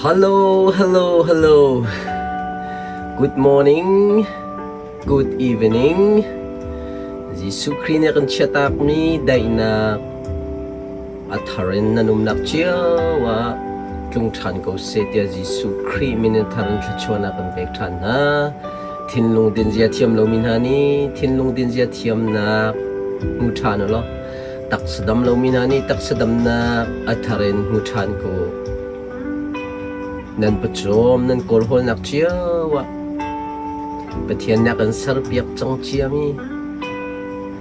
Hello, hello, hello. Good morning, good evening. Jesuh Khrih nih a kan chiahtakmi daihnak a thar in nan umnak cio ah tlung ṭhan ko seh tiah Jesuh Khrih min in thar in thluachuahnak kan pek ṭhan hna. Thinlung dinzia thiam lomi hna nih thinlung dinzia thiamnak hmu ṭhan u law taksa dam lomi hna nih taksa damnak a thar in hmu ṭhan ko. Nan pawcawm nan kawlhawlnak cio ah Pathian nih a kan serpiak cang ciami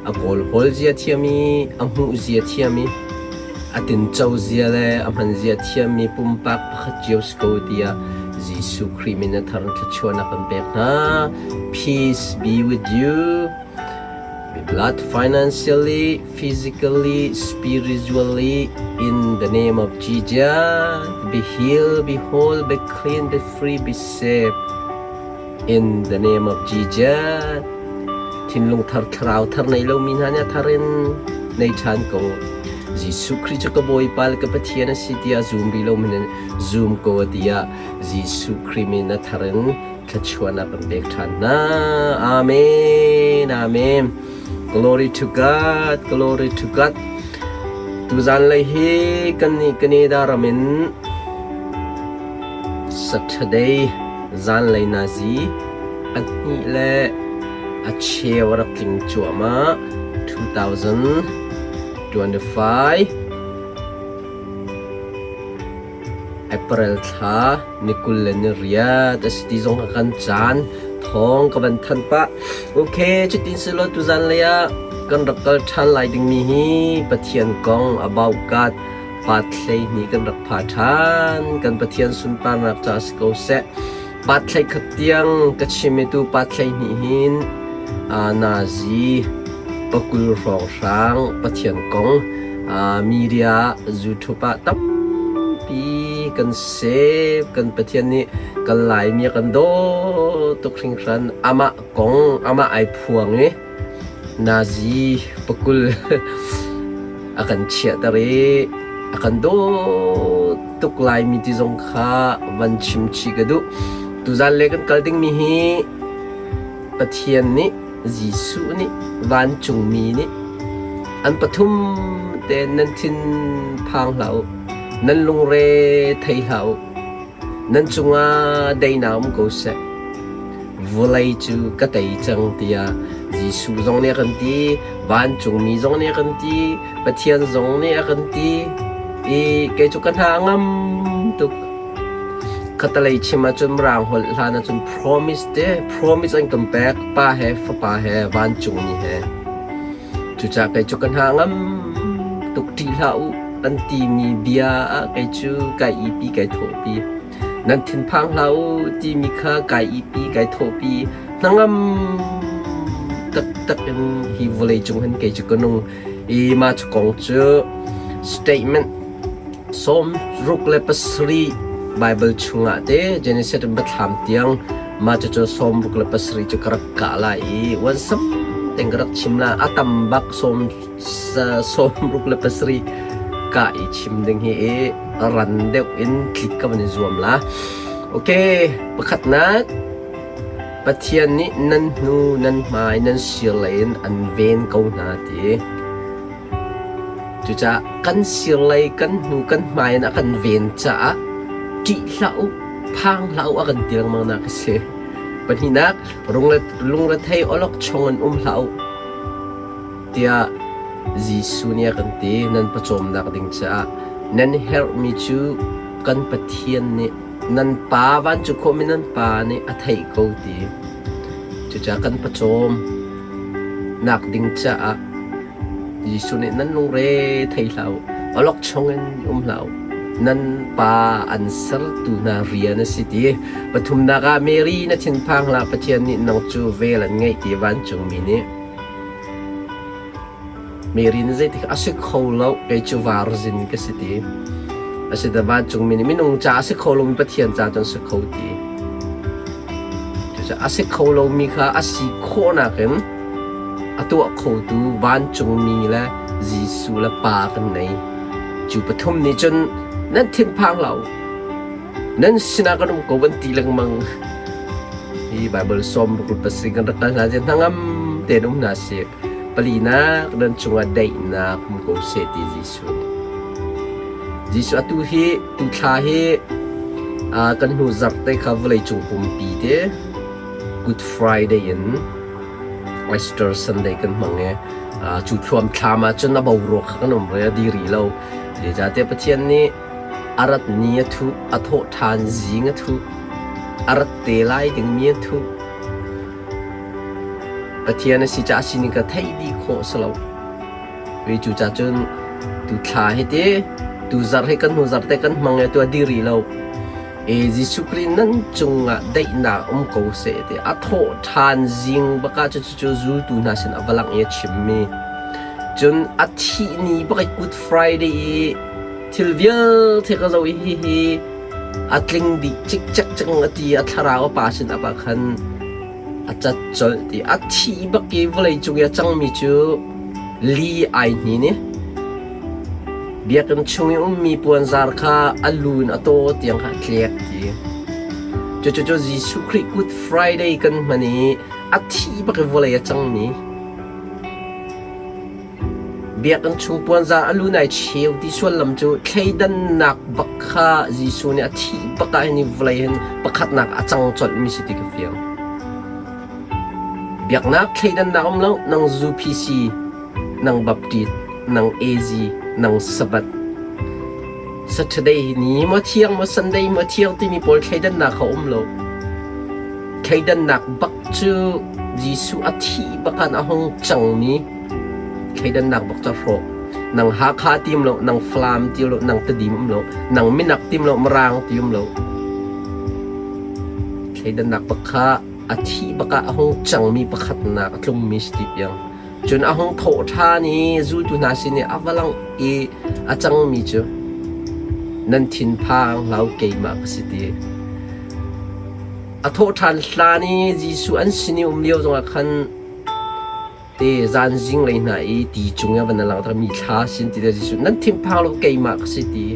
a kawlhawl zia thiam i a hmuh zia thiam i a tinco zia le a hman zia thiammi pumpak pakhat cio si ko tiah Jesuh Khrih min a thar thluachuahnak kan pek hna. Peace be with you. Be blessed financially, physically, spiritually, in the name of Jesus. Be healed, be whole, be clean, be free, be safe. In the name of Jesus. Thinlung thar thlarau thar nei lomi hna nih a thar in nei ṭhan ko. Jesuh Khrih cu ka Bawipa le ka Pathian a si tiah zum rih lomi nih zum ko tiah Jesuh Khrih min a thar in thluachuahnak kan pek ṭhan hna. Amen. Amen. Glory to God. Glory to God. Tuzan lei hi kan nih Canada ram in Saturday zanlei nazi pahnih le a cheu a rak tling cuahmah 2025 April thla ni 28 a si ti zong a kan caan thawng ka van thanh pah. Okay, cutin selaw tuzan lei ah kan rak kal ṭhan lai dingmi hi Pathian kong about God Pat 12 kan rak pha ṭhan. Kan Pathian sunparnak ca si ko seh. Pat 11 tiang ka chim i tu pat 12 hin nazi pakul hrawnghrang Pathian kong media YouTube ah tampi kan save kan Pathian nih kan Laimi a kan daw tuk hringhran amah kong amah ai phuang i Nazi pakul a kan chiahter i a kan dawt tuk laimi ti zong kha van chim chih ka duh. Tuzan le kan kal dingmi hi Pathian nih Jesuh nih vancungmi nih an pathum tein nan thin phang hlah u, nan lungre thei hlah u, nan cungah daihnak um ko seh. Vawlei cu ka tei cang tiah Jesuh zong nih a kan ti, vancungmi zong nih a kan ti, Pathian zong nih a kan ti i kei cu ka hna a ngam tuk. Khatalei chim ahcun Mirang holh hlan ahcun promise te promise an kan pek pa he fapa he vancungmi he. Cucaah kei cu ka hna a ngam tuk ṭih hlah u an timi bia ah kei cu kai ipi kai thawhpi. Nan thinphang hlah u timi kha kai ihpi kai thawhpi hnangam taktak in hi vawlei cung hin kei cu ka nung i mah cu kong cu statement 67 Bible chungah te Genesis in Biathlam tiang mah cucu 67 cu ka rak kah lai i uansam tein ka rak chim la a tam bak 67 kah i chim ding hi i ran deuh in tlik ka van i zuam la. Okay, pakhatnak Pathian nih nan hnu, nan hmai, nan sir lei in an ven ko hna ti. Cucaah kan sir lei, kan hnu, kan hmai in a kan ven caah ṭih hlah u, phang hlah u a kan ti lengmang nak a si. Pahnihnak, lungrethei awlokchong in um hlah u. Tiah Jesuh nih a kan ti. Nan pawcawmnak ding caah nan herhmi cu kan Pathian nih nan Pa vancung khuami nan Pa nih a theih ko ti. Cucaah kan pawcawm nak ding caah Jesuh nih nan lungre thei hlah u, awlokchong in um hlah u. Nan Pa an sertu hna rian a si ti. Pathumnak ah Mary na thinphang hlah Pathian nih nang cu vel an ngeih ti vancungmi nih Mary nih zeitik a si kho lo kei cu varzin ka si ti. A si da vancungmi nih minung ca a si kho lomi Pathian ca cun si kho ti. Cucaah a si kho lomi kha a si khawhnak in a tuah khotu vancungmi le Jesuh le Pa kan nei. Cu pathum nih cun nan thinphang lo. Nan sinah kan um ko van ti lengmang. Hi Bible sawm ruk pasarih kan rak kal hna je hnangam tein um hna sih. Palinak nan cungah daihnak um ko seh ti Jesuh nih. Jesuh atu hi tu thla hi kan hnu zarh te kha vawlei cung pumpi te Good Friday in Easter Sunday kan hmang i cu thluamthlam ah cun a boruak kha kan um re a di rih lo. Zeicahtiah Pathian nih a rat ni a thuh, a thawh ṭhan zing a thuh, a rat te lai dingmi a thuh. Pathian a si caah sining ka theih dih khawh si lo. Cucaah cun tu thla hi ti, tu zarh hi kan hnu zarh te kan hmang i tu a di rih lo. E Jesuh Khrih nan cungah daihnak um ko seh ti a thawh ṭhan zing bak ah cucu zultu hna sin a va langh i a chimmi. Cun a thih ni bak i Good Friday i thil vialte ka zoh i hihi a tling dih cikcek cang a ti a thlarau a pa sin ap ah khan a cat colh ti a thih bak i vawlei cung i a cangmi cu li ai hnin i biakinn chung i ummi puanzar kha a lu in a taw tiang kha a tlek ti. Cucu Jesuh Khrih Good Friday kan hman i a thih bak i vawlei a cangmi Biakinn chung puanzar a lu nai cheu ti sullam cu thleidannak bak kha Jesuh nih a thih bak ah hin hi vawlei hin pakhatnak a cang colhmi si ti ka fiang. Biaknak thleidannak um lo, nang UPC, nang Baptist, nang AZ, nang Sabbath. Saturday ni maw thiang maw Sunday maw thiang timi pawl thleidannak kha um lo. Thleidannak bak cu Jesuh a thih bakan a hung cangmi thleidannak bak cu a hrawh. Nang Hakha ti um lo, nang Falam ti um lo, nang Tedim um lo, nang Minak ti um lo, Mirang ti um lo. Thleidannak bak kha a thih bak ah a hung cangmi pakhatnak a tlungmi si ti piang. Cun a hung thawh ṭhan i zultu hna sin i a va langh i a cangmi cu, Nan thinphang hlah u, keimah ka si ti. A thawh ṭhan hlan i Jesuh an sin i um lio zongah khan te zan zinglei hna i ti cung i a van a langhter mi thla sin ti le Jesuh nan thinphang lo keimah ka si ti.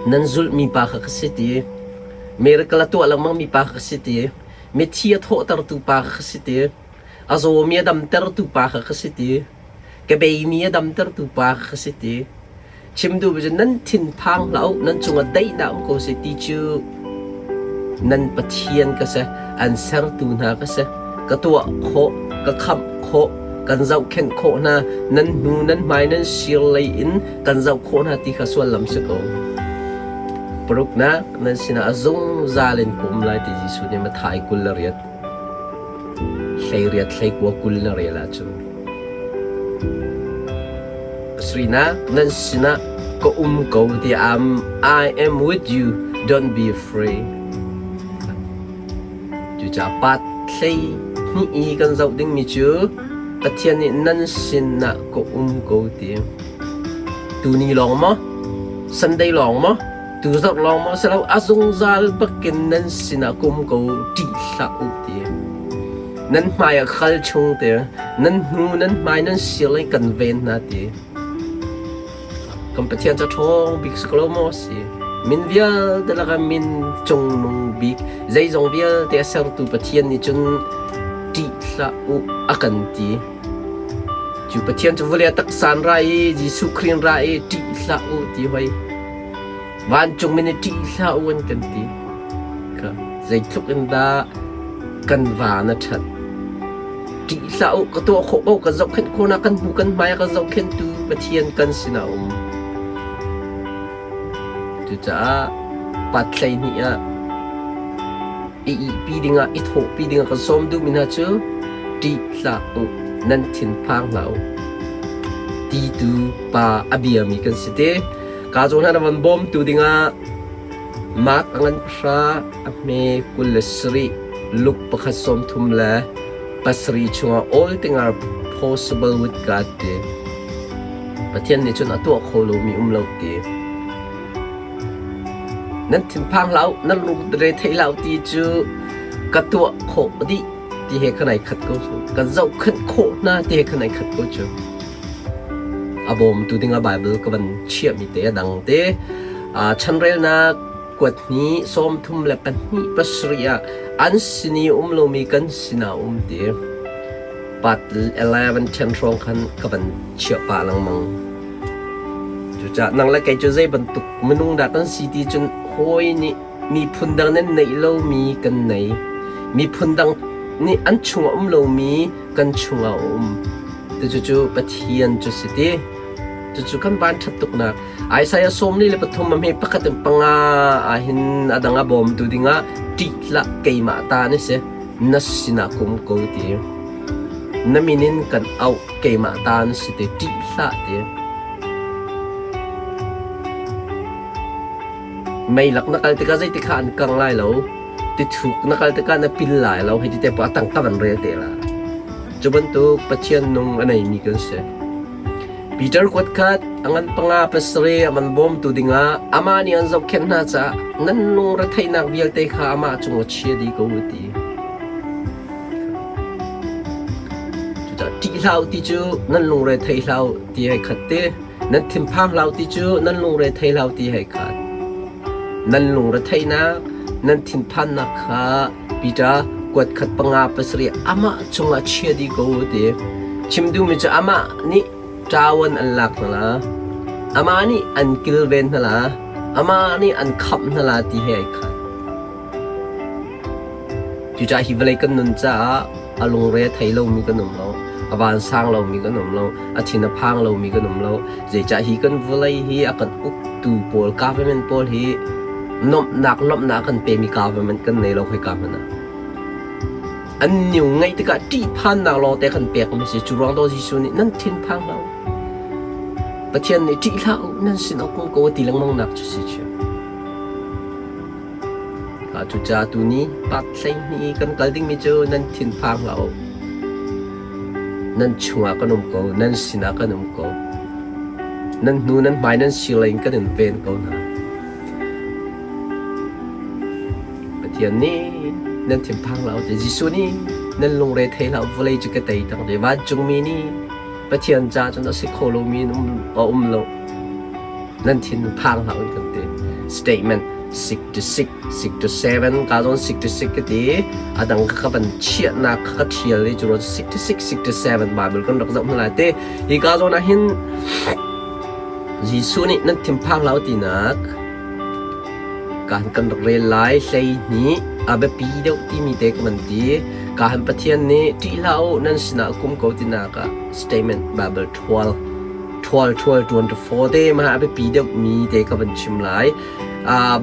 Nan zulhmi pa kha ka si ti. Miracle a tuah lengmang mi pa kha ka si ti. Mithi a thawhtertu pa kha ka si ti. A zawmi a damtertu pa kha ka si ti. Ka beimi a damtertu pa kha ka si ti. Chim duh cu nan thinphang hlah u, nan cungah daihnak um ko seh ti cu nan Pathian ka si, an sertu hna ka si. Ka tuah khawh, ka khamh khawh, kan zohkhenh khawh hna, nan hnu nan hmai nan sir lei in kan zoh khawh hna ti kha sullam si ko. Paruknak nan sinah a zungzal in ka um lai ti Jesuh nih Matthai 28 hleiriat hleikua 20 na rel ahcun pasarihnak nan sinah ka um ko ti am I am with you don't be afraid cucaah pat hlei hnih i kan zoh dingmi cu Pathian nih nan sinah ka um ko ti tuni lawng maw Sunday lawng maw Tuzarh lawng maw si lo, a zungzal bakin nan sinah ka um ko, ṭih hlah u ti. Nan hmai ah khal chung ti, nan hnu nan hmai nan sir in kan ven hna ti. Kan Pathian cu ṭhawng bik si ko lo maw si? Min vialte lakah min cungnung bik, zeizong vialte a sertu Pathian nih cun ṭih hlah u a kan ti. Cu Pathian cu vawlei a taksa in ra i Jesuh Khrih in ra i ṭih hlah u ti hoi. Vancung mi nih ṭih hlah u an kan ti. Kha zeitluk in dah kan van a ṭhat. Ṭih hlah u, ka tuah khawh ko, ka zohkhenh khawh na, kan hnu kan hmai a ka zohkhenhtu Pathian kan sinah a um. Cucaah pat 12 ah i ihpi dingah, i thawhpi dingah kan sawm duhmi hna cu ṭih hlah u, nan thinphang hlah u. Ti tu pa a biami kan si te. Ka zawn hna na van bawmtu dingah Mark a ngan pahra, a hme 27, Luke pakhat 37 chungah all things are possible with God ti. Pathian nih cun a tuah kho lomi um lo ti. Nan thinphang hlah u, nan lungre thei hlah u ti cu ka tuah khawh dih ti he khan ai khat ko cu. Ka zohkhenh khawh hna ti he khan ai khat ko cu. A bawmtu dingah Baibal ka van chiahmi te a dang te. Chanrelnak. kuat hnih 32 pasarih ah an sin i um lomi kan sinah um ti. Part 11 10 hrawng khan ka van chiah pah lengmang. Cucaah nang le kei cu zei bantuk minung dah kan si ti cun hawi nih miphun dang nan neih lomi kan nei. Miphun dang nih an chungah um lomi kan chungah a um. Cucu Pathian cu si ti. Cucu kan van ṭhat tuknak. Isaiah 43 a hme pakhat in panga ahhin a dang a bawmtu dingah ṭih hlah keimah ta na si. Na sinah ka um ko ti. Na min in kan auh keimah ta na si ti ṭih hlah ti. Meilak na kal tikah zeitik kha an kang lai lo. Tithuk na kal tikah na pil lai lo. Hei ti te poah a tang ka van rel te la. Cu bantuk Pathian nung a neimi kan si. Peter kuat khat a ngan panga pasarih a man bawmtu dingah amah nih an zohkhenh hna caah nan lungretheihnak vialte kha amah cung a chia dih ko u ti. Cucaah ṭih hlah u ti cu nan lungre thei hlah u ti hei khat te, nan thinphang hlah u ti cu nan lungre thei hlah u ti hei khat. Nan lungretheihnak, nan thinphannak kha Peter kuat khat panga pasarih amah cungah chia dih ko u ti. Chim duhmi cu amah nih ṭawan an lak hna la, amah nih an kilven hna la, amah nih an khamh hna la ti he ai khat. Cucaah hi vawlei kan nun caah a lungre a thei lomi kan um lo, a vansang lomi kan um lo, a thin a phang lomi kan um lo. Zeicah hi kan vawlei hi a kan uktu pawl government pawl hi nuamhnak lawmhnak a kan pemi government kan nei lo khoika hmanh ah. An niu ngaih tikah ṭihphannak lawngte kan pek mi si. Cu ruang daw Jesuh nih nan thinphang hlah u. Pathian nih ṭih hlah u, nan sin a kung ko a ti lengmang nak cu si chiah. Cucaah tuni part 12 i kan kal dingmi cu nan thinphang hlah u. Nan chungah kan um ko, nan sinah kan um ko. Nan hnu nan hmai nan sirlei in kan in ven ko hna. Pathian nih nan thinphang hlah u ti Jesuh nih nan lungre thei hlah u vawlei cu ka tei cang ti vancungmi nih Pathian ca cun a si kho lomi a um lo. Nan thin phang hlah u kan ti. Statement 66 67 ka zawn 66 ka ti a dang ka van chiahnak ka thial i cu 66 67 Bible kan rak zoh hna lai te hi ka zawn ah hin Jesuh nih nan thinphang hlah u tinak kan kan rak rel lai hlei hnih a biapi deuh timi te ka van ti ka han Pathian nih ṭih hlah u nan sinah kum ko tinak ah statement Bible 12 ṭhual ṭhual ṭuan ṭa faw te ma a biapi deuhmi te ka van chim lai.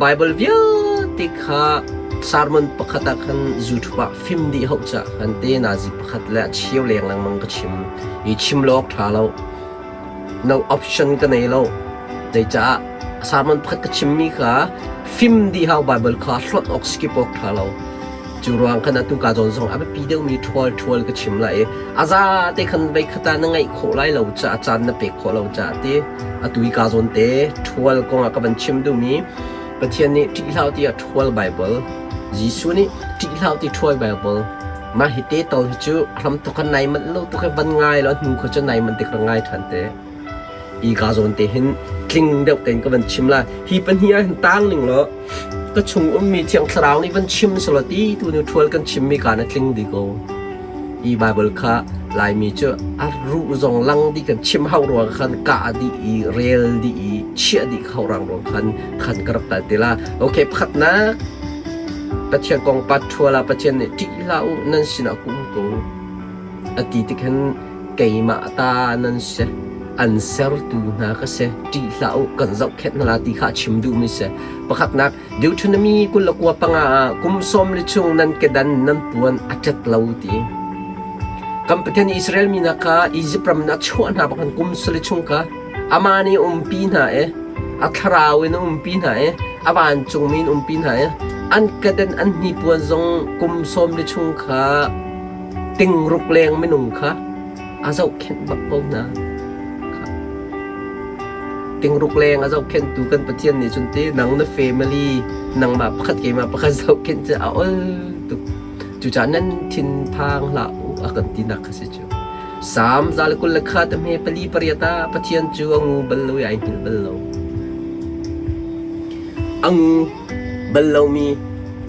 Bible vialte kha sermon pakhat ah khan YouTube ah film dih hauh ca khan te nazi pakhat le a cheu leng lengmang ka chim. I chim lo awk ṭha lo. No option ka nei lo. Zeicah sermon pakhat ka chimmi kha film dih hau Bible kha hlawt awk skip awk ṭha lo. Cu ruang khan atu ka zawn zong a biapi deuhmi ṭhual ṭhual ka chim lai i a za te khan vei khat ah na ngaih khawh lai lo caah caan na pek khawh lo caah ti atu i ka zawn te ṭhual kong ah ka van chim duhmi Pathian nih ṭih hlah tiah ṭhual Bible Jesuh nih ṭih hlah ti ṭhual Bible mah hi te tal hi cu hram tuk khan nai manh lo tuk van ngai lo hnu kha cu nai manh tik ra ngai ṭhan te. Hi ka zawn te hin tling deuh tein ka van chim lai. Hi pahnih ah hin tang ning law ka chung ummi Thiang Thlarau nih van chim selaw ti tu nu ṭhual kan chimmi ka na tling dih ko. Hi Bible kha Laimi cu a ruh zong lang dih kan chim hau ruang khan kah dih i rel dih i chiah dih hau rang ruang khan khan ka rak tal te la. Okay, pakhatnak Pathian kong pat ṭhual ah Pathian nih ṭih hlah u nan sinah ka um ko a ti tik hin keimah ta nan si, an sertu hna ka si, ṭih hlah u, kan zohkhenh hna la ti kha a chim duhmi si. Pakhatnak, Deuteronomy 25 ah kum sawm li chung nan kedan nan puan a ṭet lo ti. Kan Pathian Israel mi hna kha Izipt ram in a chuah hna bak kum sali chung kha amah nih umpi hna i a thlarau in a umpi hna i a vancungmi in umpi hna i an kedan an hnipuan zong kum sawm li chung kha tingruk leng minung kha a zohkhenh bak ko hna. Tingruk leng a zohkhenhtu kan Pathian nih cun ti nang na family nangmah pakhat keimah pakhat zohkhenh cu a ol tuk. Cucaah nan thinphang hlah u a kan tinak kha si cu. Salm 121 a hme pali pariat ah Pathian cu a ngu bal lo i ai hngilh bal lo. A ngu. bal lomi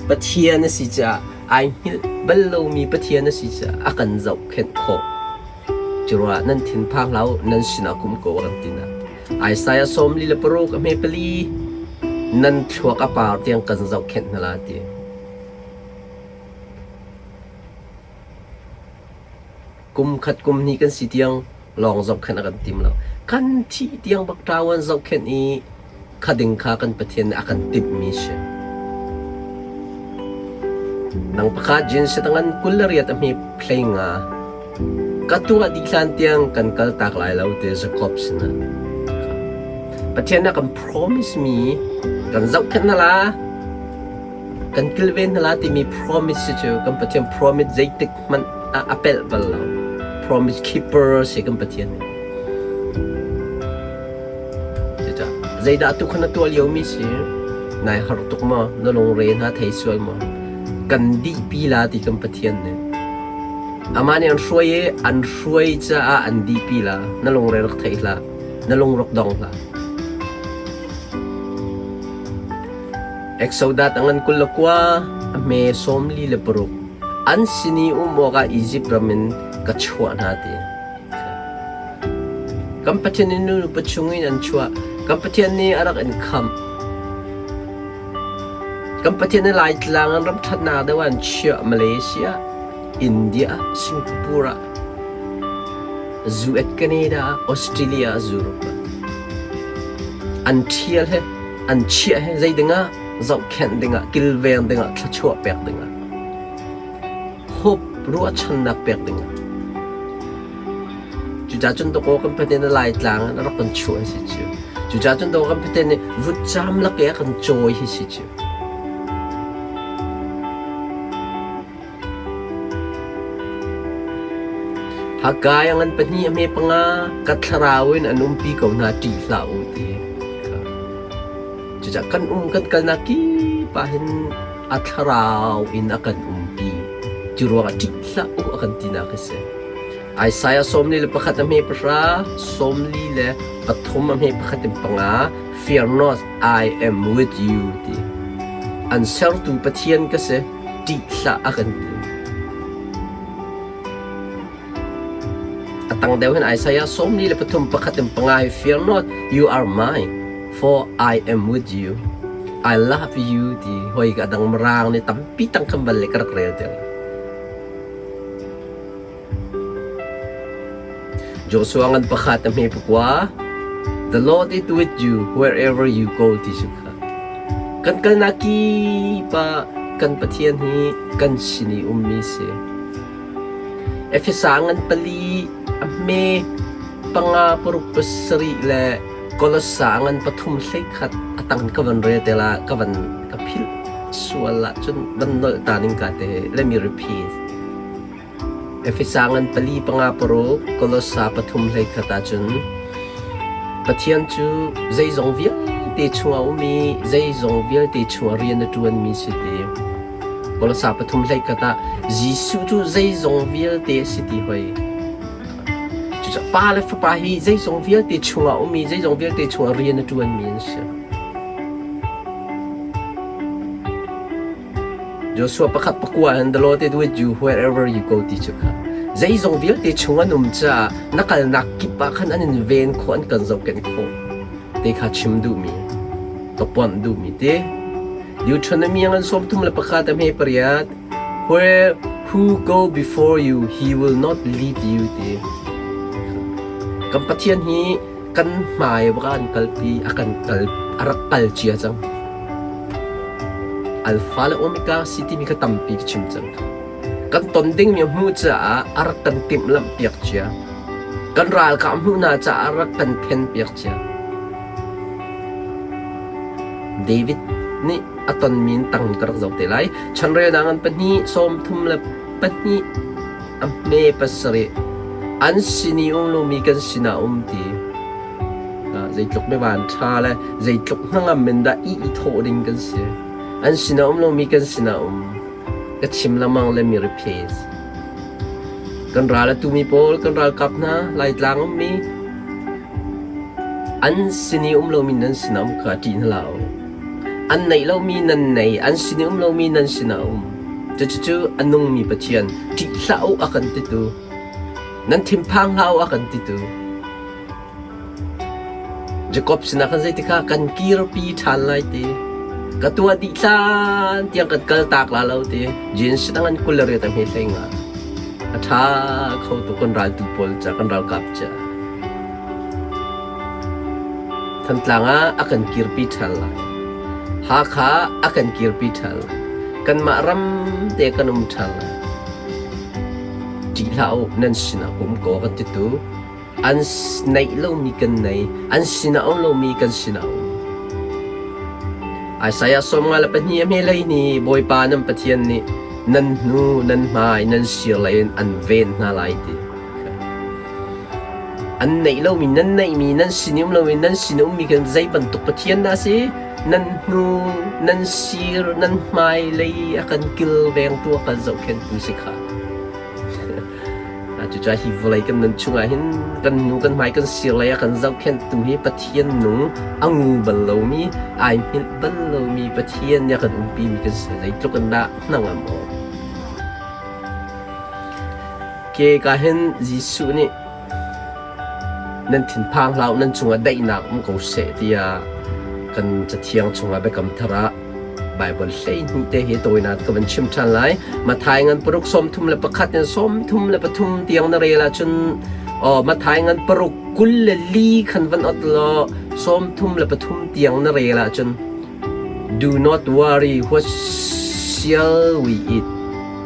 Pathian a si caah ai hngilh bal lomi Pathian a si caah a kan zohkhenh khawh. Curuah nan thinphang hlah u, nan sinah kum ko a kan ti na. Isaiah 46 a hme pali nan thluak a par tiang kan zohkhenh hna la ti. Kum khat kum hnih kan si tiang lawng zohkhenh a kan tim lo. Kan thih tiang bak ṭau an zohkhenh i kha ding kha kan Pathian nih a kan timhmi si. Nang pakhat jin sitangan 28 a hme hlei nga ka tuah dih hlan tiang kan kal tak lai lo te Jacob sinah. Pathian a kan promise mi kan zohkhenh hna la kan kilven hna la timi promise cu kan Pathian promise zeitik hmanh ah a pelh bal lo. Promise keeper si kan Pathian nih. Cucaah zeidah tu kha na tuah liomi si? Nai har tuk maw? Na lungre hna thei sual maw? Kan dihpi la ti kan Pathian nih. Amah nih an hruai i an hruai caah an dihpi la. Na lungre rak thei hlah. Na lung rak dong hlah. Exodus a ngan 29 a hme 46 an sin i um awkah Izipt ram in ka chuah hna ti. Kan Pathian nih nu nupa chungin an chuah. Kan Pathian nih a rak in khamh. Kan Pathian nih Laitlang an ram ṭhatnak deuh ah an chiah. Malaysia, India, Singapore ah, US, Canada, Australia, Europe ah. An ṭhial he, an chiah he zei dingah, zohkhenh dingah, kilveng dingah, thluachuah pek dingah. Hope ruahchannak pek dingah. Cucaah cun dawkaw kan Pathian nih Laitlang in a rak kan chuah hi si cu. Cucaah cun dawkaw kan Pathian nih vutcam lak i a kan cawi hi si cu. Haggai a ngan pahnih a hme panga ka thlarau in an umpi ko hna ṭih hlah u ti. Cucaah kan um kan kalnak kip ah hin a thlarau in a kan umpi. Cu ruangah ṭih hlah u a kan tinak a si. Isaiah 41 a hme pahra, 43 a hme pakhat in panga, Fear not, I am with you ti. An sertu Pathian ka si, ṭih hlah a kan ti. A tang deuh hin Isaiah 43 pakhat in panga hi Fear not, you are mine, for I am with you. I love you ti hoi ka dang mirang nih tampi tang kan bal le ka rak rel te. Joshua ngan pakhat a hme pakua. The Lord is with you wherever you go ti cu kha. Kan kalnak kip ah kan Pathian hi kan sin i ummi si. Efesa ngan pali a hme panga paruk pasarih le Kolossa ngan pathum hlei khat a tang ka van rel te la ka van ka philh sual ah cun van nolh ta ning ka te let me repeat. Efesa ngan pali panga paruk, Kolossa pathum hlei khat ahcun Pathian cu zeizong vialte chungah a um i zeizong vialte chungah rian a ṭuanmi si ti. Kolossa pathum hlei khat ah Jesuh cu zeizong vialte a si ti hoi. Cucaah Pa le Fapa hi zeizong vialte chungah a um i zeizong vialte chungah rian a ṭuanmi an si. Joshua pakhat pakua in the Lord is with you wherever you go ti cu kha zeizong vialte chung an um caah na kalnak kip ah khan an in ven khawh an kan zohkhenh khawh te kha chim duhmi ka ponh duhmi te Deuteronomy an 31 a hme pariat where who go before you he will not lead you ti kan Pathian hi kan hmai bak an kalpi a kan kal a rak kal cia cang Alpha le Omega si timi kha tampi ka chim cang. Kan ton dingmi a hmuh caah a rak kan timhlamh piak cia. Kan ralkap hmuh hna caah a rak kan phen piak cia. David nih a tonmi in tang ka rak zoh te lai. Chanrelnak an pahnih, 32 a hme pasarih. An sin i um lomi kan sinah um ti. Zeitluk biavan ṭha le zeitluk hnangam in dah i i thawh ding kan si. An sinah um lomi kan sinah um. Ka chim lengmang le mi replace. Kan ral a tumi pawl, kan ralkap hna, Laitlang ummi, an sin i um lomi nan sinah um kha ṭih hna hlah u. An neih lomi nan nei, an sin i um lomi nan sinah a um. Cucu a nungmi Pathian, ṭih hlah u a kan titu, nan thinphang hlah u a kan titu. Jakob sinah khan zeiti kha kan kirpi ṭhan lai ti. Ka tuah dih hlan tiang kan kal tak la lo ti. Jeans dang an 28 a hme hlei nga. A ṭha kho tu kan raltu pawl ca kan ralkap ca. Thantlang ah a kan kirpi ṭhan lai. Hakha a kan kirpi ṭhan lai. Kanmah ram te kan um ṭhan lai. Ṭih hlah u, nan sinah ka um ko a kan titu. An neih lomi kan nei, an sinah um lomi kan sinah um. Isaiah 52 a hmelei ni Bawipa nan Pathian nih nan hnu, nan hmai, nan sir lei in an ven hna lai ti. An neih lomi nan neihmi nan sin um lomi nan sin ummi kan zei bantuk Pathian dah si? Nan hnu, nan sir, nan hmai lei a kan kilvengtu a kan zohkhenhtu si kha. Cucaah hi vawlei kan nun chungah hin kan hnu kan hmai kan sir lei a kan zohkhenhtu hi Pathian nung a ngu bal lomi, ai hngilh bal lomi Pathian nih a kan umpimi kan si. Zeitluk in dah hnangam awk. Ke ka hin Jesuh nih nan thinphang hlah u, nan cungah daihnak um ko seh tiah kan Cathiang chungah Biakam Thar ah Baibal 12 te hi tawinak ka van chim ṭhan lai. Matthai ngan paruk 31 in 33 tiang na rel ahcun aw Matthai ngan paruk 24 khan van ot law 33 tiang na rel ahcun Do not worry what shall we eat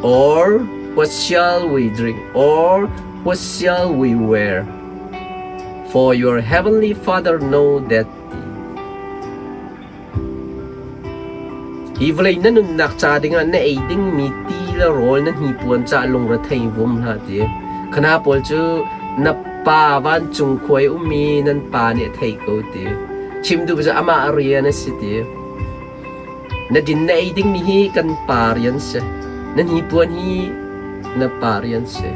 or what shall we drink or what shall we wear for your heavenly Father know that Hi vawlei na nunnak ca dingah na ei dingmi ti le rawl na hnipuan ca lungrethei vum hlah ti. Khana pawl cu na pa vancung khua i ummi nan pa nih a theih ko ti. Chim duh cu amah rian a si ti. Na din na ei dingmi hi kan pa rian si. Na hnipuan hi na pa rian si.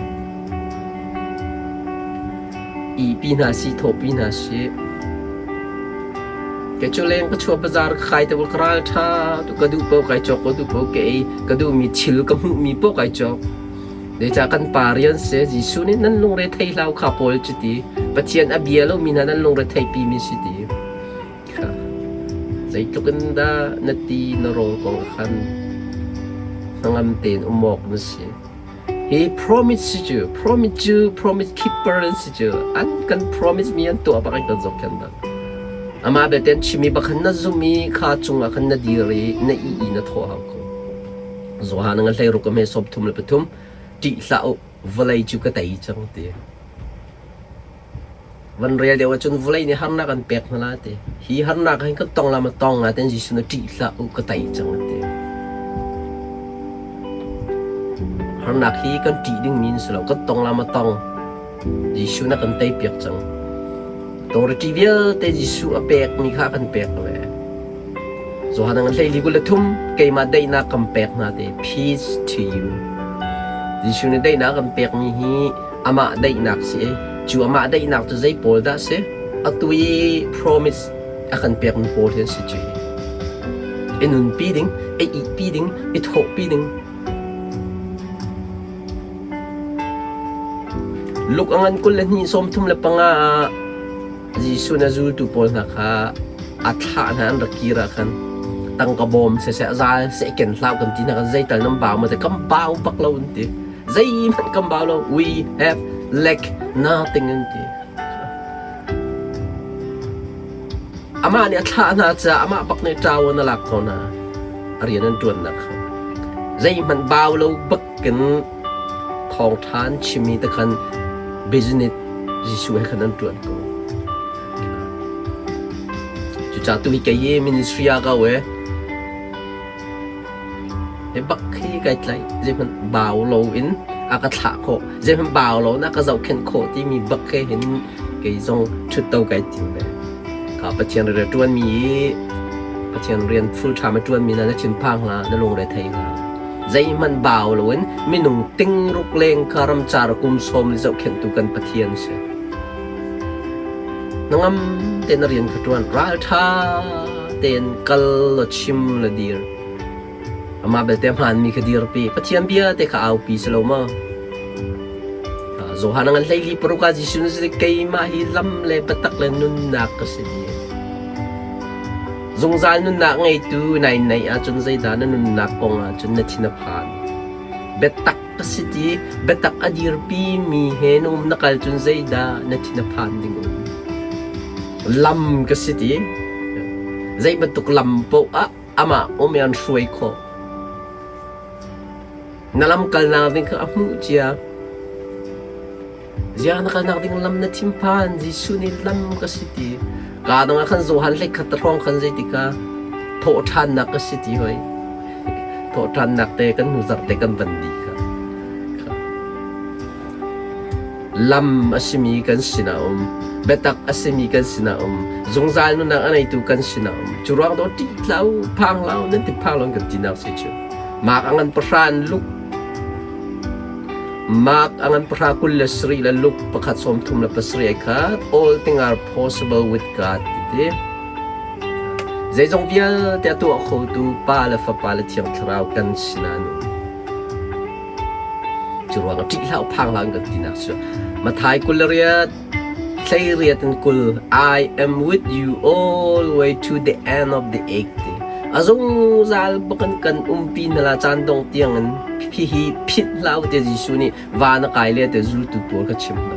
Ihpi hna si, thawhpi hna si. Kei cu leng ka chuah bazar ka kai te ka ral ṭha tu ka duh paoh kai cawk ka duh paoh ka ei ka duhmi thil ka hmuhmi paoh kai cawk. Zeicah kan pa rian si Jesuh nih nan lungre thei hlah u kha pawl cu ti Pathian a bia lomi hna nan lungre theipi mi si ti. Kha zeitluk in dah na ti na rawl kong khan hnangam tein um awk na si. Hi promise si cu promise cu promise keeper an si cu an kan promise mi an tuah bak in kan zohkhenh bak. Amah belte an chimmi bak khan na zum i kha cungah khan na dir i na ih i na thawh hau ko. Johan nga 16 a hme 33 ṭih hlah u vawlei cu ka tei cang ti. Van rel deuh ahcun vawlei nih harnak an pek hna la ti. Hi harnak hin kan tong la ma tong nga ten Jesuh na ṭih hlah u ka tei cang ti. Harnak hi kan ṭih ding mi si lo kan tong la ma tong. Jesuh na kan tei piak cang. Authority vialte Jesuh a pek mi kha kan pek ve. Johan ngan 23 keimah daihnak kan pek hna te peace to you. Jesuh nih daihnak kan pekmi hi amah daihnak si i cu amah daihnak cu zei pawl dah si? Atu i promise a kan pekmi pawl hi an si cu hi. I nunpi ding, i ihpi ding, i thawhpi ding. Luke a ngan 22 35 ah Jesuh na zultu pawl hna kha a thlah hna an rak kir ah khan tangka bawm siseh zal seh ken hlah kan ti hna kan zeital nan bau ma te kan bau bak lo an ti zeihmanh kan bau lo we have lack nothing an ti amah nih a thlah hna caah amah bak nih ṭawan a lak ko hna a rian an ṭuannak kha zeihmanh bau lo bak in thawngṭha an chim i te khan business Jesuh he khan an ṭuan ko. Cucaah tu hi kei hi ministry ah ka e. Hi bak hi kai tlaih zeihmanh bau lo in a ka thlah khawh zeihmanh bau lo in a ka zohkhenh khawh timi bak he hin kei zong ṭhutto kai tim ve. Ka Pathian rian ṭuanmi hi Pathian rian full time a ṭuanmi na na thinphang hlah na lungre thei hlah. Zeihmanh bau loin minung tingruk leng kha ramcar kum sawm le zohkhenhtu kan Pathian si. Hnangam tein na rian kha ṭuan ralṭha. tein kal law chim la dir. Amah belte a hmaanmi kha dirpi. Pathian bia te kha aupi si lo maw? Johan ngan 14 paruk ah Jesuh nih keimah hi lam le biatak le nunnak ka si ti. Zungzal nunnak ngeitu nai naih ahcun zeidah na nunnak kong ahcun na thin a phan. Biatak ka si ti, biatak a dirpi mi he na um na kal cun zeidah na thin a phan ding um. Lam ka si ti, zei bantuk lam paoh ah amah um i an hruai khawh. Na lam kalnak ding kha a hmuh cia. Ziah na kalnak ding lam na thim phan? Jesuh nih lam ka si ti. Kaa dang ah khan Johan 13 hrawng khan zeitika thawhṭhannak ka si ti hoi. Thawhṭhannak te kan hnu zarh te kan van di kha. Lam a simi kan sinah um, biatak a simi kan sinah um, zungzal nunnak a neitu kan sinah um. Cu ruang do ṭih hlah u, phang hlah u, nan ti phang lo kan tinak si cu. Mark a ngan pahra in Luke Mark a ngan pahra 27 le Luke pakhat 37 ai khat all things are possible with God ti ti. Zeizong vialte a tuah khotu Pa le Fapa le Thiang Thlarau kan sinah an um. Cu ruangah ṭih hlah u, phang hlah u kan tinak cu Matthai 28 18 in 20 I am with you all the way to the end of the age ti. A zungzal bakin kan umpi hna la caan dong tiangin hihi phit hlah u tiah Jesuh nih van a kai le te zultu pawl kha chim hna.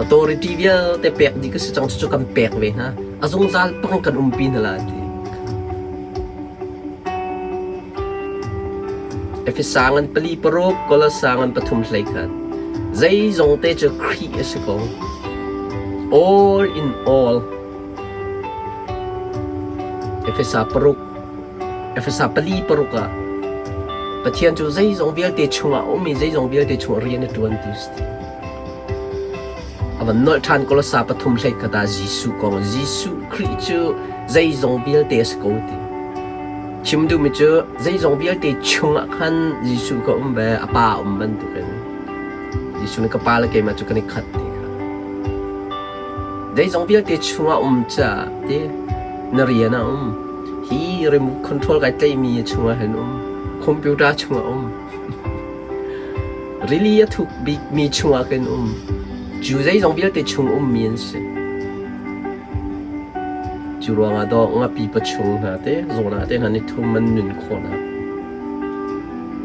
Authority vialte pek dih ka si cang cucu kan pek ve hna. A zungzal bakin kan umpi hna la ti. Efesa ngan pali paruk, Kolosa ngan pathum 11. Zeizong te cu Khrih a si ko. All in all. Efesa paruk, Efesa pali paruk ah Pathian cu zeizong vialte chungah a um i zeizong vialte chungah rian a ṭuan ti si. A van nolh ṭhan Kolosa pathum 11 ah Jesuh kong Jesuh Khrih cu zeizong vialte a si ko ti. Chim duhmi cu zeizong vialte chungah khan Jesuh ka um ve, a Pa a um bantukin Jesuh nih ka Pa le keimah cu kan i khat ti kha. Zeizong vialte chungah um caah ti na rian a um. Hi remote control kai tlaihmi chungah hin um. Computer chungah um. Rili a thuk bikmi chungah kan um. Cu zeizong vialte chung ummi an si. Cu ruangah dawh ngapi pachung hna te zawn ah te hna ni thum an nun khawhnak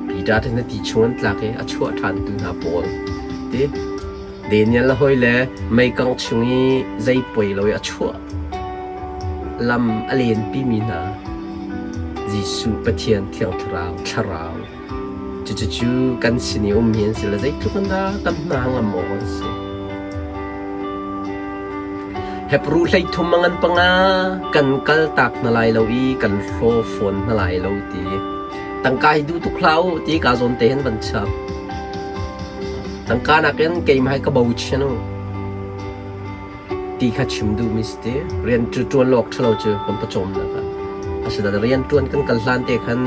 Peter te na ti chung an tlak i a chuah ṭhantu hna pawl ti Daniel le hawi le meikang chung i zei poi lo i a chuah lam a lenpimi hna Jesuh Pathian Thiang Thlarau thlarau Cucu kan sin i um hi an si le zeitluk in dah kan hna ngam awk an si. Hebru 33 a ngan panga kan kal tak hna lai lo i kan hlaw fawn hna lai lo ti. Tangka hi duh tuk hlah u ti ka zawn te hin van chap. Tangka nakin keimah hi ka bochan u. Ti kha chim duhmi si ti. Rian cu ṭuan lo awk ṭhalo cu kan pawcawmnak ah. Asinain rian ṭuan kan kal hlan te khan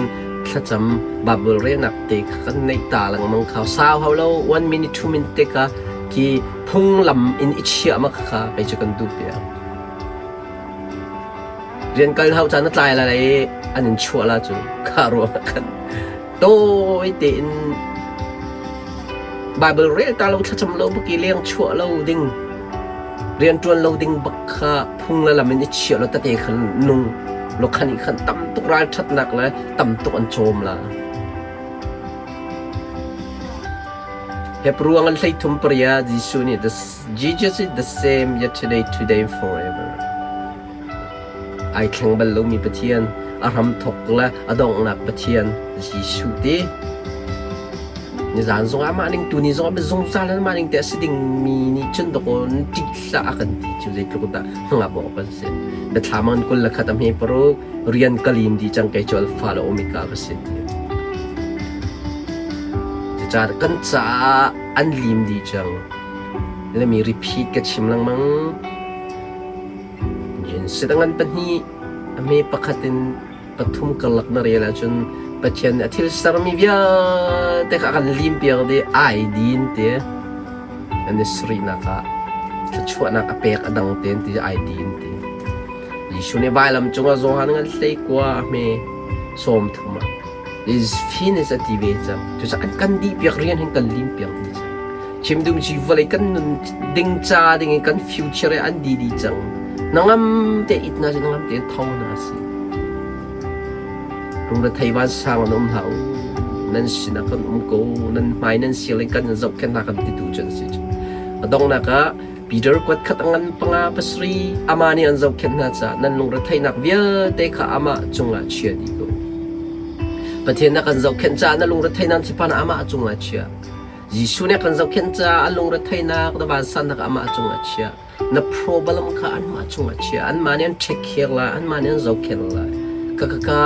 thlacam Bible relnak te kha kan neih ta lengmang kha sau hau lo one minute 2 minute te kha khi phunglam in i chiah ma kha kei cu kan duh piak. Rian kal hau caan a tlai lai i an in chuah la cu kha ruang ah khan tawi tein Bible rel ta lo thlacam lo bak i leng chuah lo ding rianṭuan lo ding bak kha phung le lam in i chiah lo tete khan nung lo khan i khan tam tuk ralṭhatnak le tam tuk an cawm la. Hebrew ngan 33 pariat Jesuh nih the Jesus is the same yesterday, today, and forever. Ai thleng bal lomi Pathian, a hramthawk le a donghnak Pathian Jesuh ti. Nizan zongah mah ning tuni zongah zungzal in mah ning te a si dingmi nih cun dakaw ṭih hlah a kan ti cu zeitluk dah hngap awk kan si. Biathlam an 21 a hme paruk rian ka lim dih cang kei cu alpha le omega ka si ti. Cucaah kan caah an lim dih cang. Let me repeat ka chim lengmang. Sidangan pahnih a hme pakhat in pathum karlak na rel ahcun Pathian nih a thil sermi vialte kha a kan limpiak dih ai din ti an i sarihnak ah thluachuahnak a pek a dang tein ti ai din ti. Jesuh nih vailam cungah Johan ngan hlei kua hme 30 ah is finished a ti ve cang. Cucaah an kan dih piak rian hin kan lim piak dih cang. Chim dum ci vawlei kan nun ding ca ding in kan future an di dih cang. Nangam te it na si nangam te tho na si. Lungrethei vansang an um hlah u. Nan sinah kan um ko. Nan hmai nan sial in kan in zohkhenh hna kan titu cu an si. A donghnak ah Peter kuat khat a ngan panga pasarih amah nih an zohkhenh hna caah nan lungretheihnak vialte kha amah cungah chia dih ko. Pathian na kan zohkhenh caah na lungretheihnak thiphan amah cungah chia. Jesuh nih a kan zohkhenh caah a lungretheihnak na vansannak amah cungah chia. Na problem kha anmah cungah chia. Anmah nih an take care lai, anmah nih an zohkhenh lai. Ka ka ka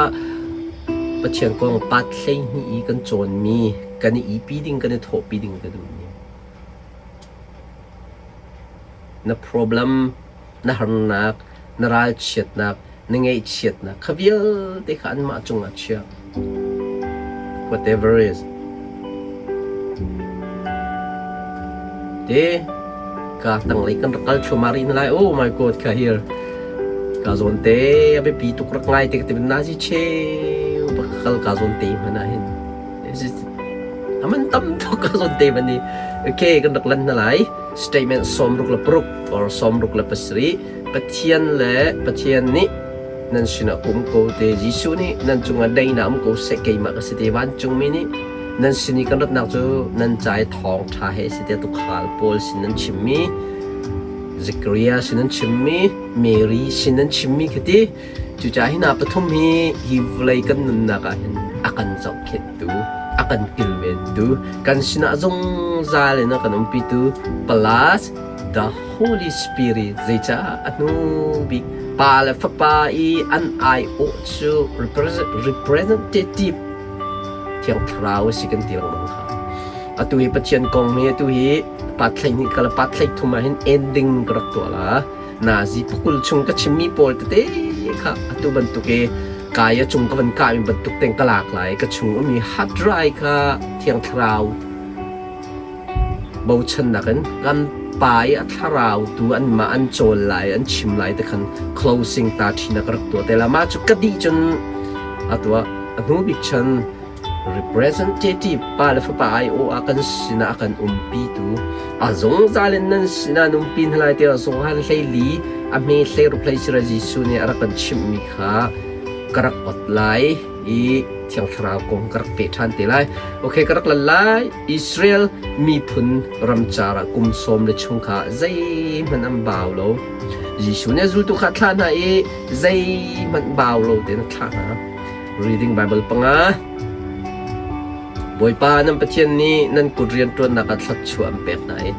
Pathian kong pat 12 i kan cawnmi, kan i ipi ding, kan i thawhpi ding ka duhmi. Na problem, na harnak, na ralchiatnak, na ngaihchiatnak kha vialte kha anmah cungah chia. Whatever is. Te ka tanglei kan rak kal thluahmah rih na lai. Oh my god, ka here. Ka zawn te a biapi tuk rak ngai te ka ti nazi cheu bak kal ka zawn te hmanh ah hin. Aman tam tuk ka zawn te man ni. Okay, kan rak lan na lai. Statement 66 or 67 Pathian le Pathian nih nan sinah um ko te Jesuh nih nan cungah daihnak um ko seh keimah ka si te vancungmi nih nan sin i kan ratnak cu nan ca i thawngṭha he si te tuukhal pawl sin nan chimmi Zechariah sin nan chimmi Mary sin nan chimmi khi ti cucaah hi hna pathum hi hi vawlei kan nunnak ah hin a kan zohkhenhtu a kan kilventu kan sinah zungzal in a kan umpitu plus The Holy Spirit zeicah a hnu bik Pa le Fapa i an aiawh cu representative Thiang Thlarau a si kan ti lengmang kha. Atu hi Pathian kong hi atu hi pat 12 kala pat 13 ah hin ending ka rak tuah la. Nazi pakul chung ka chimmi pawl tete kha atu bantuk i kai a cung ka van kah mi bantuk teng ka lak lai ka chung ummi hard drive kha Thiang Thlarau Bochannak in kan pa i a thlarau tu anmah an cawl lai, an chim lai ti khan closing ta ṭhin ah ka rak tuah te la. Mah cu ka dih cun atu ah a hnu bik chan representative pa le fapa aiawh ah kan sinah a kan umpitu a zungzal in nan sinah an umpi hna lai tiah Johan 14 a hme 16 hlei sira Jesuh nih a rak kan chimhmi kha ka rak ot lai i Thiang Thlarau kong ka rak peh ṭhan te lai. Okay, ka rak lan lai. Israel miphun ramcar ah kum sawm le chung kha zeihmanh an bau lo. Jesuh nih a zultu kha a thlah hna i zeihmanh bau lo tein a thlah hna. Reading Bible panga. Bawipa nan Pathian nih nan kut rianṭuannak ah thluachuah an pek hna i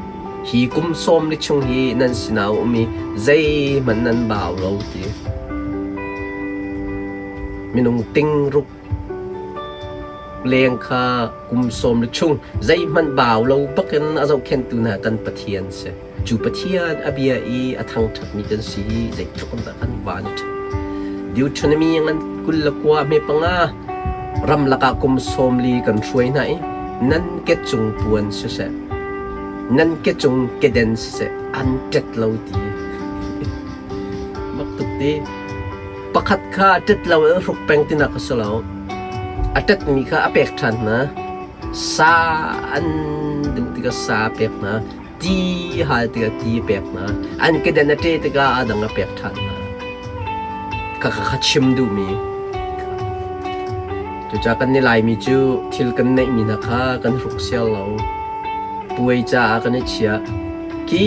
hi kum sawm li chung hi nan sinah a um i zeihmanh nan bau lo ti. Minung ting ruk leng kha kum sawm le chung zeihmanh bau lo bakin a zohkhenhtu hna kan Pathian si. Cu Pathian a bia i a thangṭhatmi kan si i zeitluk in dah kan van i ṭhat. Deuteronomy ngan 29 hme panga ramlak ah kum 40 kan hruai hna i nan ke cung puan siseh, nan ke cung keden siseh an ṭet lo ti. Mak tuk ti. Pakhat kha a ṭet lo in a hruk peng tinak a si lo. A ṭetmi kha a pek ṭhan hna. Sa an duh tikah sa a pek hna. Ti hal tikah ti a pek hna. An keden a ṭe tikah a dang a pek ṭhan hna. Khakha kha chim duhmi. Cucaah kan i Laimi cu thil kan neihmi hna kha kan hruk sial lo. Puai caah kan i chiah. Khi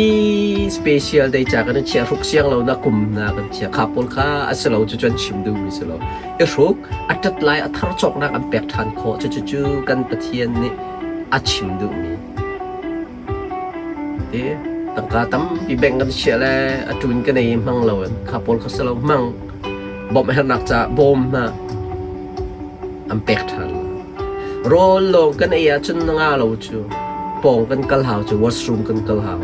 special day ca kan i chiah hruk siang lo na kum na kan chiah kha pawl kha a si lo cu cu an chim duhmi si lo. I hruk a ṭat lai a thar cawknak an pek ṭhan khawh cucu cu kan Pathian nih a chim duhmi. Ti tangka tampi bank kan chiah le a ṭun kan ei hmang lo in kha pawl kha si lo hmang bawmh hernak caah bawm hna an pek ṭhan. Rawl lawng kan ei ahcun na nga lo cu pawng kan kal hau cu washroom kan kal hau.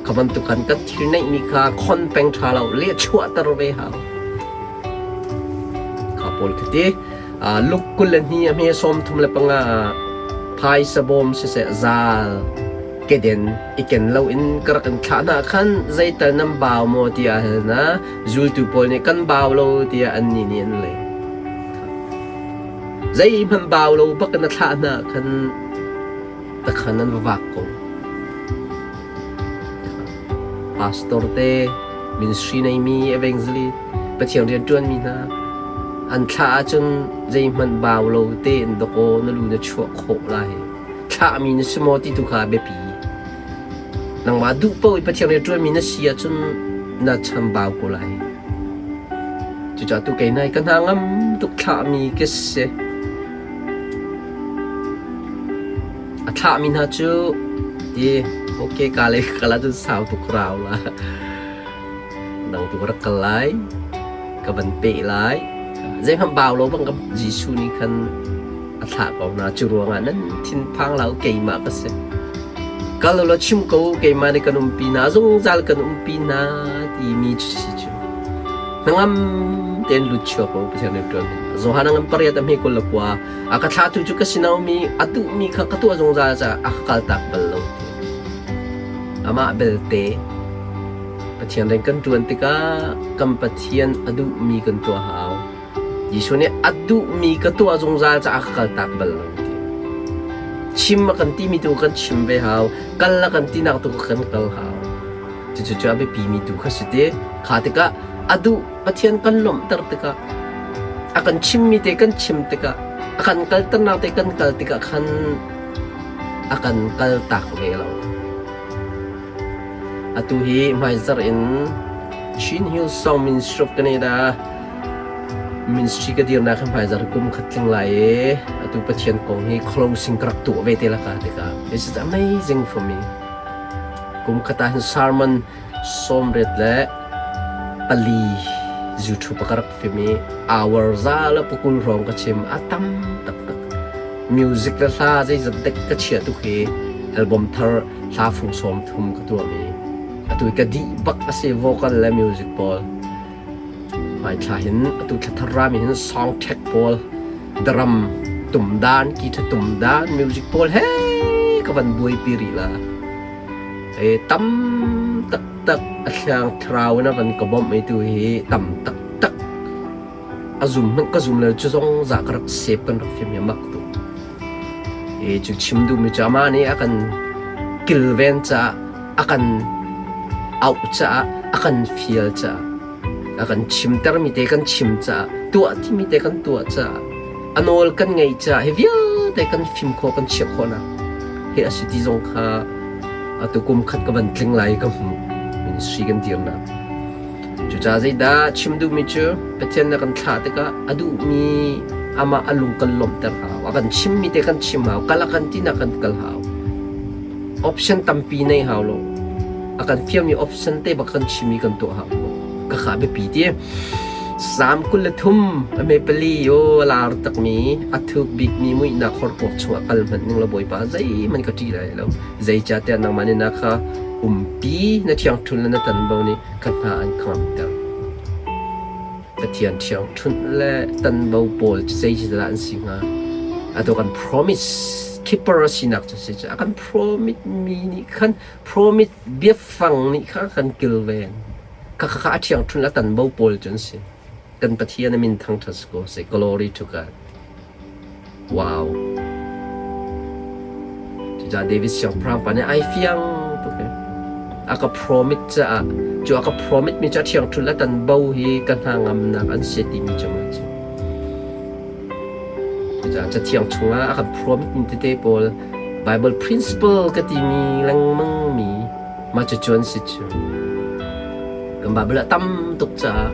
Kha bantuk khan kan thil neihmi kha khon peng ṭha lo lehchuahter ve hau. Kha pawl khi ti luk 22 a hme 35 ah phaisa bawm siseh zal. Keden i ken loin ka rak in thlah hna khan zeital nan bau maw tiah a hal hna. Zultu pawl nih kan bau lo tiah annih nih an leh. Zeihmanh bau lo bak in a thlah hna khan takhan an va vak ko. Pastor te, ministry neimi evangelist, Pathian rianṭuanmi hna an thlah ahcun zeihmanh bau lo tein dawkaw na lu na chuah khawh lai. Thlahmi na si maw ti tu kha a biapi. Nangmah duh paoh i Pathian rianṭuanmi na si ahcun na chambau ko lai. Cucaah tu kei nai ka hna ngam tuk thlahmi ka si. A thlahmi hna cu i okay ka le kal ahcun sau tuk rau la. Dang tu ka rak kal lai. Ka van peh lai. Zeihmanh bau lo bang ka Jesuh nih khan a thlah ko hna. Cu ruangah nan thinphang hlah u, keimah ka si. Kal u law chim ko u, keimah nih kan umpi hna, zungzal kan umpi hna timi cu si cu. Hnangam tein lut chuak ko Pathian rianṭuan hin. Johan a ngan pariat a hme 29 a ka thlahtu cu ka sinah um i a duhmi kha ka tuah zungzal caah a ka kaltak bal lo ti. Amah belte Pathian rian kan ṭuan tikah kan Pathian a duhmi kan tuah hau. Jesuh nih a duhmi ka tuah zungzal caah ka kaltak bal lo ti. Chim a kan timi tu kan chim ve hau, kal a kan tinak tu kan kal hau. Cucu cu a biapimi tu kha si ti. Kha tikah a duh Pathian kan lawmhter tikah a kan chimmi te kan chim tikah a kan kalternak te kan kal tikah khan a kan kaltak ve lo. Atu hi hmaizarh in Chin Hills Song Ministry of Canada ministry ka dirnak hi hmaizarh kum khat tling lai i atu Pathian kong hi closing ka rak tuah ve te laka tikah this is amazing for me. Kum khat ah hin sermon 94 YouTube ka rak film i hour za le pakul hrawng ka chim a tam taktak. Music le hla zeizat dek ka chia tuk hi album thar hla fung 30 ka tuahmi. Atu ka dih bak a si vocal le music pawl. Hmaithla hin atu thla thar rami hin song track pawl drum tum dan guitar tum dan music pawl he ka van buaipi rih la. E tam taktak a thliang thlarau in a van ka bawmh i tu hi tam taktak a zum hmanh ka zum lo cu zong za ka rak sep kan rak fim hi mak tuk. E cu chim duhmi cu amah nih a kan kilven caah a kan auh caah a kan fial caah a kan chimtermi te kan chim caah tuah timi te kan tuah caah a nawl kan ngeih caah hi vialte kan fim khawh kan chiah khawhnak hi a si ti zong kha atu kum khat ka van tling lai ka hmuh ministry kan dirnak Cucaah zeidah chim duhmi cu Pathian na kan thlah tikah a duhmi amah a lung kan lawmhter hau. A kan chimmi te kan chim hau. Kal a kan tinak kan kal hau. Option tampi nei hau lo. A kan fialmi option te bak kan chim i kan tuah hau. Ka kha biapi ti. Salm 23 a me pali o a lar takmi a thuk bikmi muihnak horkuak chungah kal hmanh ning la Bawipa zeihmanh ka ṭih lai lo. Zeicahtiah nangmah nih na kha umpi na ṭhiangṭhun le na tanbo nih ka hna an khamter. Pathian ṭhiangṭhunh le tanbo pawl cu zeitindah an si hnga? Atu kan promise keeper a sinak cu si a kan promise mi nih khan promise biafang nih khan kan kilven. Khakha a ṭhiangṭhunh le a tanbo pawl cu an si. Kan Pathian a min thangṭhat si ko seh. Glory to God. Wow. Cucaah David siangpahrang pa nih ai fiang tuk i a ka promise caah cu a ka promise mi cu a ṭhiangṭhun le tan bo hi ka hna ngamnak an si timi cu ma cu. Cucaah cathiang chungah a kan promise mi tete pawl Bible principle ka timi lengmang mi mah cucu an si cu. Kan Bible ah tam tuk caah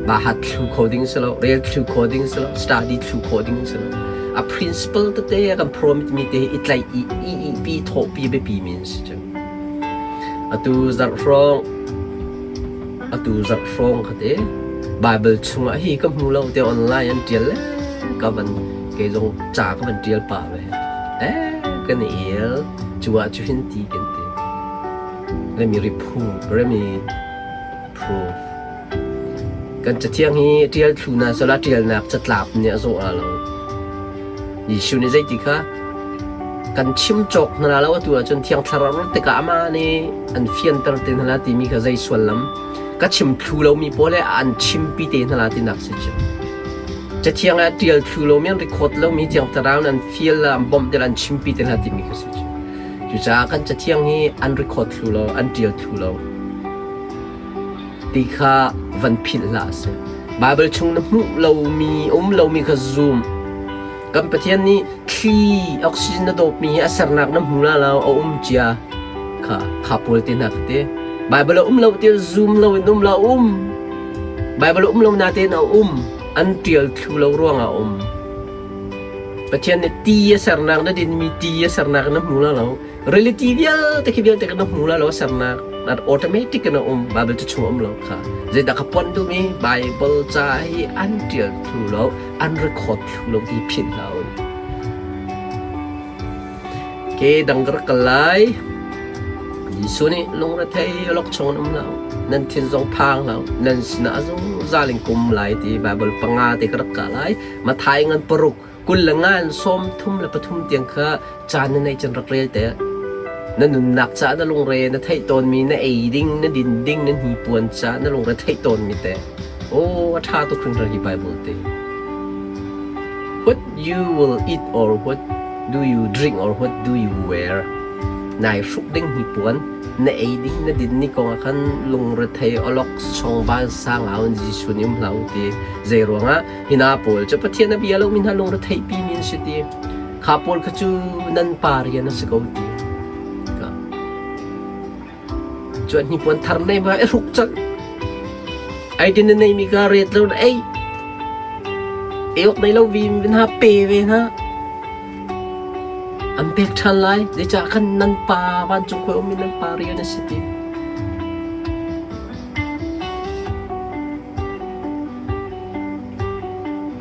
bahat thlu kho ding si lo, rel thlu kho ding si lo, study thlu kho ding si lo. A principle tete a kan promise mi te hi i tlaih i i i pi thawhpi biapi mi an si cu. Atu zarh hrawng atu zarh hrawng kha te Bible chungah hi ka hmu lo te online an tial le ka van kei zong ca ka van tial pah ve. Eh kan i el cu ah cu hin ti kan ti. Let me reprove, let me prove. Kan cathiang hi ṭial thlu na sala ṭialnak catlap nih a zawh la lo. Jesuh nih zeiti kha? Kan chim cawk hna lo atu ahcun Thiang Thlarau rat tikah amah nih an fianter te hna la timi kha zei suallam ka chim thlu lomi pawl he an chimpi te hna la tinak si cu. Cathiang ah ṭial thlu lomi an record lomi Thiang Thlarau nih an fial la an bawmh te la an chimpi te hna timi kha si cu. Cucaah kan cathiang hi an record thlu lo, an ṭial thlu lo ti kha van philh hlah a si. Baibal chung na hmuh lomi, um lomi kha zum. Kan Pathian nih thli oxygen na dawpmi hi a sernak na hmu la lo, a um cia kha kha pawl te hna kha te. Baibal a um lo ti zum lo in um la um. Baibal a um lo natein a um. An ṭial thlu lo ruangah a um. Pathian nih ti a sernak na dinmi ti a sernak na hmu la lo. Reality vialte khi vialte na hmu la lo a sernak. Na automatic in a um. Bible cu chung um lo kha. Zeidah ka pon duhmi Bible ca hi an ṭial thlu lo, an record thlu lo ti philh hlah u. Ke dang ka rak kal lai. Jesuh nih lungrethei awlokchong in um hlah u. Nan thin zong phang hlah u. Nan sinah a zungzal in kum lai ti Bible panga te ka rak kah lai. Mathai ngan paruk kul le nga in sawm thum le pathum tiang kha caan na neih cun rak rel te. Na nunnak caah na lungre na theih tawnmi na ei ding, na din ding, na hnipuan caah na lungre theih tawnmi te. Oh, a ṭha tuk hringhran hi Bible te. What you will eat or what do you drink or what do you wear? Nai hruk ding hnipuan, na ei ding, na din ni kong ah khan lungrethei awlok chawngvan sangau in Jesuh nih um hlah u ti. Zei ruangah hina pawl cu Pathian a bia lomi hna lungretheih pi mi an si ti. Kha pawl kha cu nan pa rian a si ko ti. Cuan hnipuan thar nei ma i hruk colh. Ai din na neimi ka ret lo na ei. Ei awk nei lo vi hna pe ve hna. An pek ṭhan lai. Zeicah khan nan pa vancung khua ummi nan pa rian a si ti.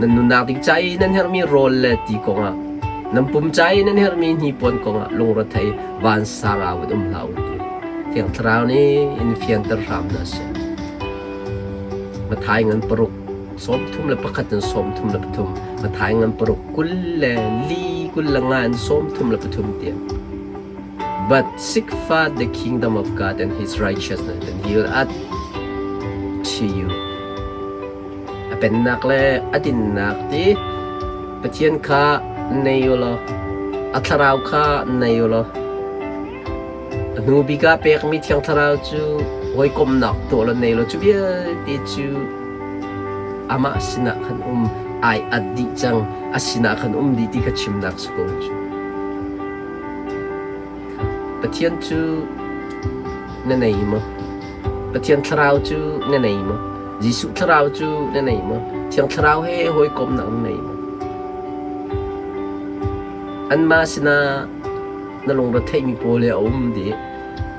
Nan nunnak ding ca i nan herhmi rawl le ti kongah, nan pum ca i nan herhmi hnipuan kongah lungrethei vansang au in um hlah u ti Thiang Thlarau nih in fianter hram hna seh. Matthai ngan paruk 31 in 33, Matthai ngan paruk 24 25 in 33 tiang. But seek first the kingdom of God and his righteousness, and he will add to you. A pennak le a dinnak ti Pathian kha nei u law a thlarau kha nei u law a hnu bik ah pekmi Thiang Thlarau cu hawikomhnak tuah law nei law cu vialte cu amah sinah khan um ai at dih cang a sinah khan um dih ti kha chimnak si ko cu. Pathian cu na nei maw? Pathian Thlarau cu na nei maw? Jesuh Thlarau cu na nei maw? Thiang Thlarau he hawikomhnak na nei maw? Anmah sinah na lungre theihmi pawl he a um dih.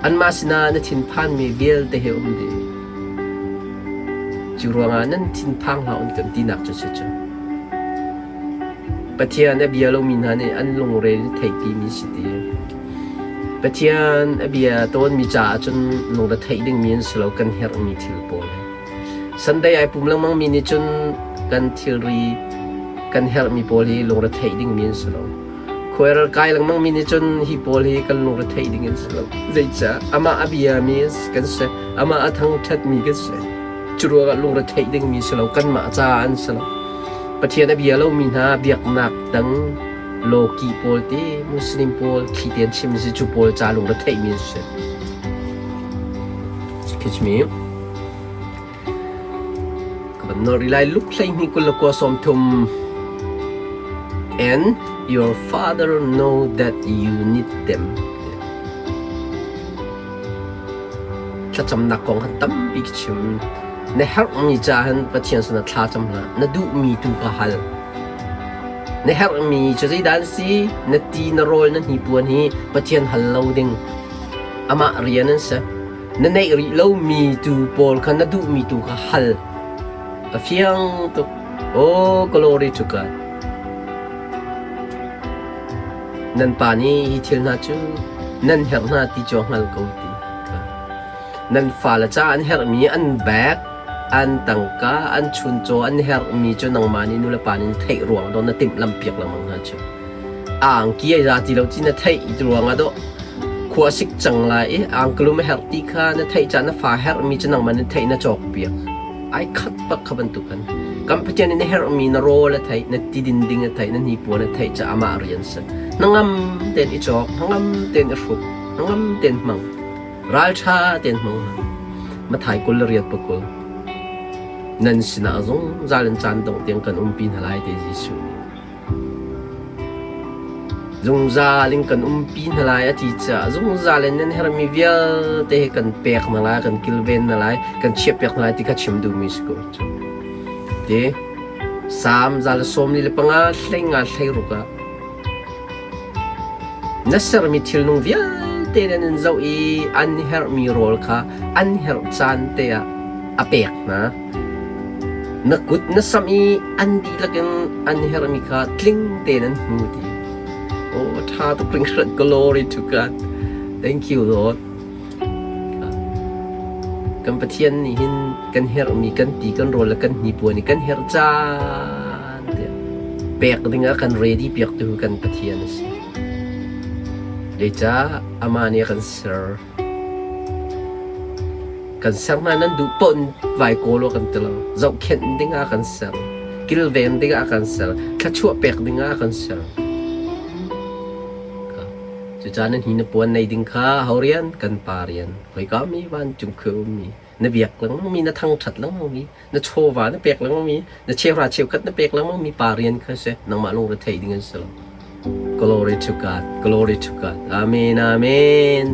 Anmah sinah na thinphanmi vialte he um dih. Cu ruangah nan thinphang hlah un kan tinak cu si cu. Pathian a bia lomi hna nih an lungre theihpimi si ti. Pathian a bia tawnmi caah cun lungre theih dingmi an si lo kan herhmi thil pawl hi. Sunday ai pum lengmangmi nih cun kan thilri kan herhmi pawl hi lungre theih dingmi an si lo. Khuairal kai lengmangmi nih cun hi pawl hi kan lungre theih ding an si lo. Zeicah amah a biami kan si, amah a thangṭhatmi kan si. Cu ruangah lungre theih dingmi si lo, kanmah caah an si lo. Pathian a bia lomi hna biaknak dang lawki pawl te Muslim pawl thli tein chim si cu pawl ca lungre theihmi an si. Excuse me. Ka van nawl rih lai Luke 12 21 30 And your father know that you need them. Thlacamnak kong han tampi ka chim. Na herhmi ca hin Pathian sinah thla cam hlah. Na duhmi tu kha hal. Na herhmi cu zeidah an si? Na ti, na rawl, na hnipuan hi Pathian hal lo ding. Amah rian an si. Na neih rih lomi tu pawl kha na duhmi tu kha hal. A fiang tuk. Oh, glory to God. Nan pa nih hi thil hna cu nan herh hna ti cu a hngal ko ti. Nan fale ca an herhmi an bag, an tangka, an chuncaw an herhmi cu nangmah nih nulepa nih na theih ruang dawh na timhlamh piak lengmang hna cu. Angki ai za ti lo ti na theih ruangah dawh khua sik cang lai i angkalum a herh ti kha na theih caan na fa herhmi cu nangmah na theih na cawk piak. Ai khat bak kha bantuk kan. Kan Pathian in na herhmi na rawl a theih, na tidin ding a theih, na hnipuan a theih ca amah rian si. Hnangam tein i cawk, hnangam tein i hruk, hnangam tein hmang. Ralṭha tein hmang hna. Mathai 20 pakul. Nan sinah zungzal in caan dongh tiang kan umpi hna lai ti Jesuh nih. Zungzal in kan umpi hna lai a ti caah zungzal in nan herhmi vialte hi kan pek hna lai, kan kilven hna lai, kan chiahpiak hna lai ti kha chim duhmi si ko cu. Ti Salm 145 hlei nga 16 ah na sermi thilnung vialte nan in zoh i an herhmi rawl kha an herh caan te ah a pek hna. Na kut na samh i an dihlak in an herhmi kha tling tein an hmu ti. Oh, ṭha tuk hringhran. Glory to God. Thank you, Lord. Kan Pathian nih hin kan herhmi kan ti kan rawl le kan hnipuan i kan herh caan tiah pek dingah kan ready piak tu kan Pathian a si. Zeicah amah nih a kan ser. Kan ser hna nan duh paoh in vai kawl aw kan ti lo. Zohkhenh dingah kan ser. Kilven dingah kan ser. Thluachuah pek dingah kan ser. Cucaah nan hi na puan nei ding kha ho rian? Kan pa rian. Khoika mi vancung khua ummi na biak lengmang mi na thangṭhat lengmang mi na chawva na pek lengmang mi na cheuhra cheukhat na pek lengmang mi pa rian kha si nangmah lungre thei ding an si lo. Glory to God. Glory to God. Amen. Amen.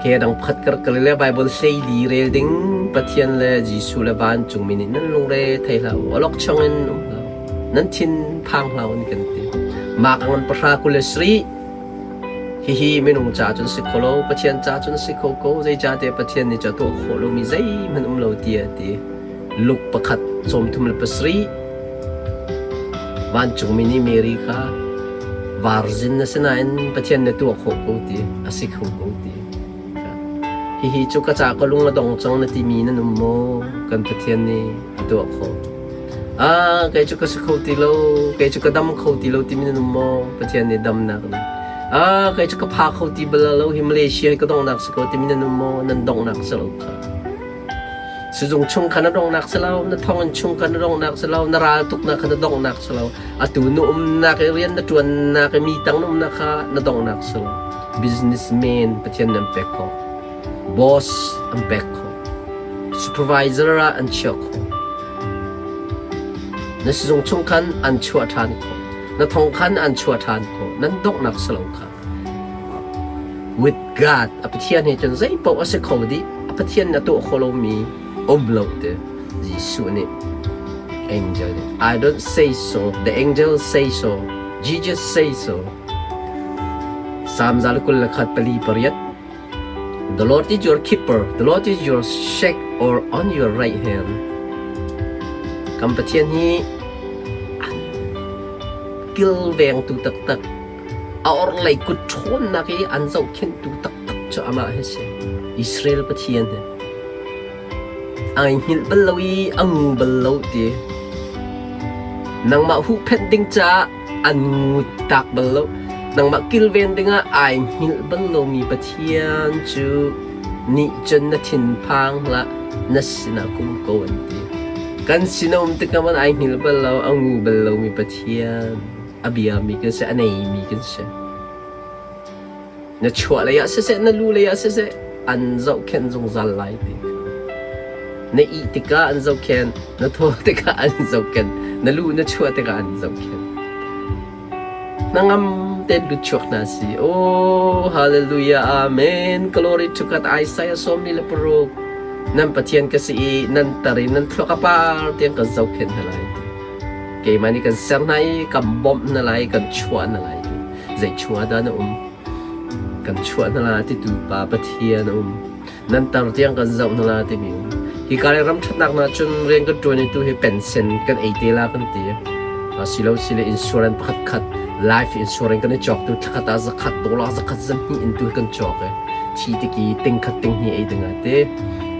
Ke dang pakhat kar kal le Bible hlei li rel ding Pathian le Jesuh le vancung mi nih nan lungre thei hlah u. Alok chong in um hlah u. Nan thin phang hlah u an kan ti. Mak angan pahra kul le sri. Hihi minung ca cun si kho lo, Pathian ca cun si kho ko. Zeicahtiah Pathian nih cu a tuah khawh lomi zeihmanh um lo ti a ti. Luke pakhat 37 Vancungmi nih Mary kha varzin na si nain Pathian na tuah khawh ko ti a si kho ko ti. Hihi cu ka ca ka lung a dong cang na timi nan um maw? Kan Pathian nih a tuah khawh. Ah, kei cu ka si kho ti lo, kei cu ka dam kho ti lo timi nan um maw? Pathian nih damnak na. Ah, kei cu ka pha kho ti bal lo, hi Malaysia hi ka donghnak si ko timi nan um maw? Nan donghnak si lo kha. Sizung chung kha na donghnak si lo, na thonginn chung kha na donghnak si lo, na ral tuknak kha na donghnak si lo, atu na umnak i rian na ṭuannak i mi tang na umnak kha na donghnak si lo. Businessman Pathian nan pek khawh. Boss an pek khawh. Supervisor ah an chiah khawh. Na sizung chung khan an chuah ṭhan khawh. Na thong khan an chuah ṭhan khawh. Nan donghnak si lo kha. With God, a Pathian he cun zei paoh a si kho dih. A Pathian na tuah kho lomi um lo te. Jesuh nih angel nih I don't say so, the angel say so, Jesus say so. Psalm 121 pali pariat The Lord is your keeper, the Lord is your shade or on your right hand. Kan Pathian hi an kilvengtu taktak A orhlei kut ṭhawnnak i an zohkhenhtu taktak cu amah hi a si. Israel Pathian hi. Ai hngilh bal lo i a ngu bal lo ti. Nangmah huhphenh ding caah an ngu tak bal lo. Nangmah kilven dingah ai hngilh bal lomi Pathian cu nih cun na thinphang hlah, na sinah kum ko an ti. Kan sin a um tikah man ai hngilh bal lo, a ngu bal lomi Pathian. A biami kan si, a neimi kan si. Na chuah lei ah siseh, na lu lei ah siseh, an zohkhenh zungzal lai ti. Na ih tikah an zohkhenh, na thawh tikah an zohkhenh, na lu na chuah tikah an zohkhenh. Hnangam tein lut chuak hna si. Oh, hallelujah, amen. Glory to God. Isaiah 46. Nan Pathian ka si i nan tar i nan thluak a par tiang kan zohkhenh hna lai. Keimah nih kan ser hna i kan bawmh hna lai i kan chuah hna lai. Zei chungah dah na um? Kan chuah hna lai titu Pa Pathian a um. Nan tar tiang kan zoh hna lai timi um. Hika le ram ṭhatnak hna cun rian kan ṭuan i tu hi pension kan ei te la kan ti. Silo sile insurance pakhat khat life insurance kan i cawk tu thlakhat ah zakhat dollar zakhat zahnih in tu kan cawk i thi tiki ting khat ting hnih ei ding ah ti.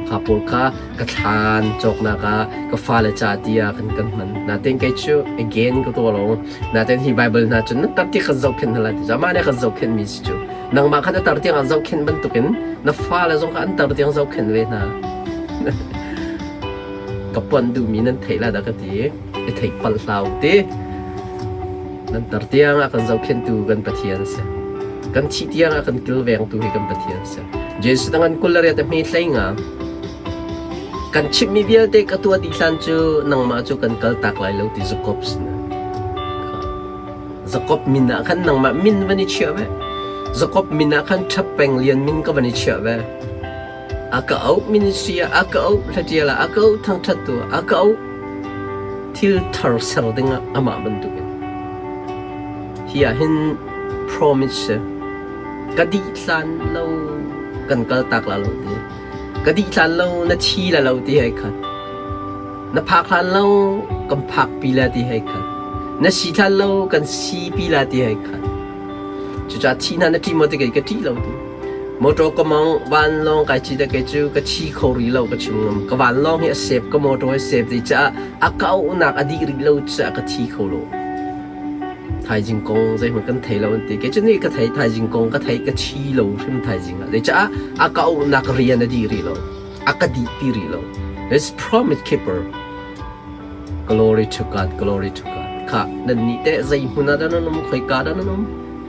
Kha pawl kha ka thlan cawknak ah ka fale ca tiah kan kan hman. Natin kei cu again ka tuah lo. Natin hi Bible hna cun nan tar ti kan zohkhenh hna lai ti mah nih kan zohkhenh mi si cu. Nangmah kha na tar tiang an zohkhenh bantukin na fale zong kha an tar tiang zohkhenh ve hna. Ka puan duhmi nan theih la dah ka ti. I theih palh hlah u ti. Nan tar tiang a kan zohkhenhtu kan Pathian si. Kan thih tiang a kan kilvengtu hi kan Pathian si. Jesuh dang an 28 a hme hlei nga. Kan chimhmi vialte ka tuah dih hlan cu nangmah cu kan kal tak lai lo ti Jakob sin. Jakob min ah khan nangmah min van i chiah ve. Jakob min ah khan Ṭhap Peng Lian min ka van i chiah ve. A ka auh ministry ah a ka auh hlatial ah a ka auh thangṭhattu ah a ka auh thil thar ser dingah amah bantukin. Hi ah hin promise si. Ka dih hlan lo kan kal tak la lo ti. Ka dih hlan lo na thi la lo ti hei khat. Na phak hlan lo kan phak pi la ti hei khat. Na si hlan lo kan si pi la ti hei khat. Cucaah thih hna na ṭih maw ti kei ka ṭih lo ti. Motor ka mong vanlawng kai ci te kei cu ka thi kho rih lo ka chim ngam. Ka vanlawng hi a save ka motor hi save dih caah a kauhnak a dih rih lo caah ka thi kho lo. Thaizing kong zeihmanh kan thei lo an ti. Kei cu nih ka thei thaizing kong ka thei ka thi lo hrim thaizing ah. Zeicah a kauhnak rian a dih rih lo. A ka dih pi rih lo. This promise keeper. Glory to God, glory to God. Kha nan nih teh zei hmun ah dah nan um, khoika dah nan um?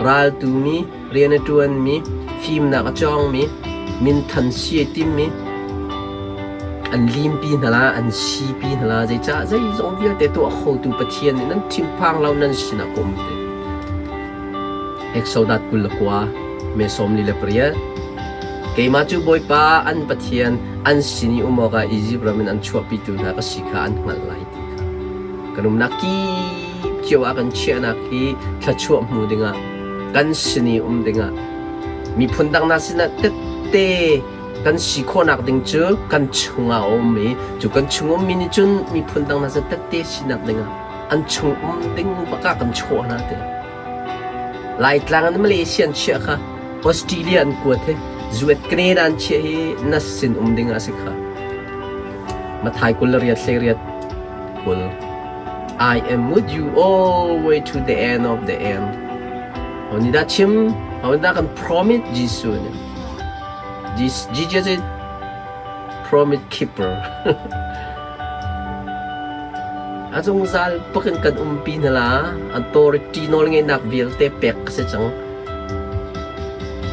Raltu mi, rian a ṭuan mi, fimnak a cawng mi, minthan si a tim mi, an limpi hna la, an sipi hna la, zeicah zeizong vialte tuah khotu Pathian nih nan thinphang lo nan sinah ka um te. Exodus 29, me 48. Keimah cu Bawipa an Pathian an sin i um awkah Izipt ram in an chuahpitu hna ka si kha an hngalh lai ti kha. Kan umnak kip cio ah kan chiahnak hi thluachuah hmu dingah kan sin i um dingah miphun dang hna sinah tette kan si khawhnak ding cu kan chungah a um i cu kan chung ummi nih cun miphun dang hna sin tette sinak dingah an chung um ding bakah kan chuah hna te. Laitlang in Malaysia an chiah kha Australia an kuat hi US Canada an chiah hi na sin um ding ah a si kha. Mathai 28 hlei 20. I am with you all the way to the end of the end. Ho nih dah chim? Ho nih dah kan promise Jesuh nih? Jesus is promise keeper. A zungzal bakin kan umpi hna la authority nawl ngeihnak vialte pek ka si cang.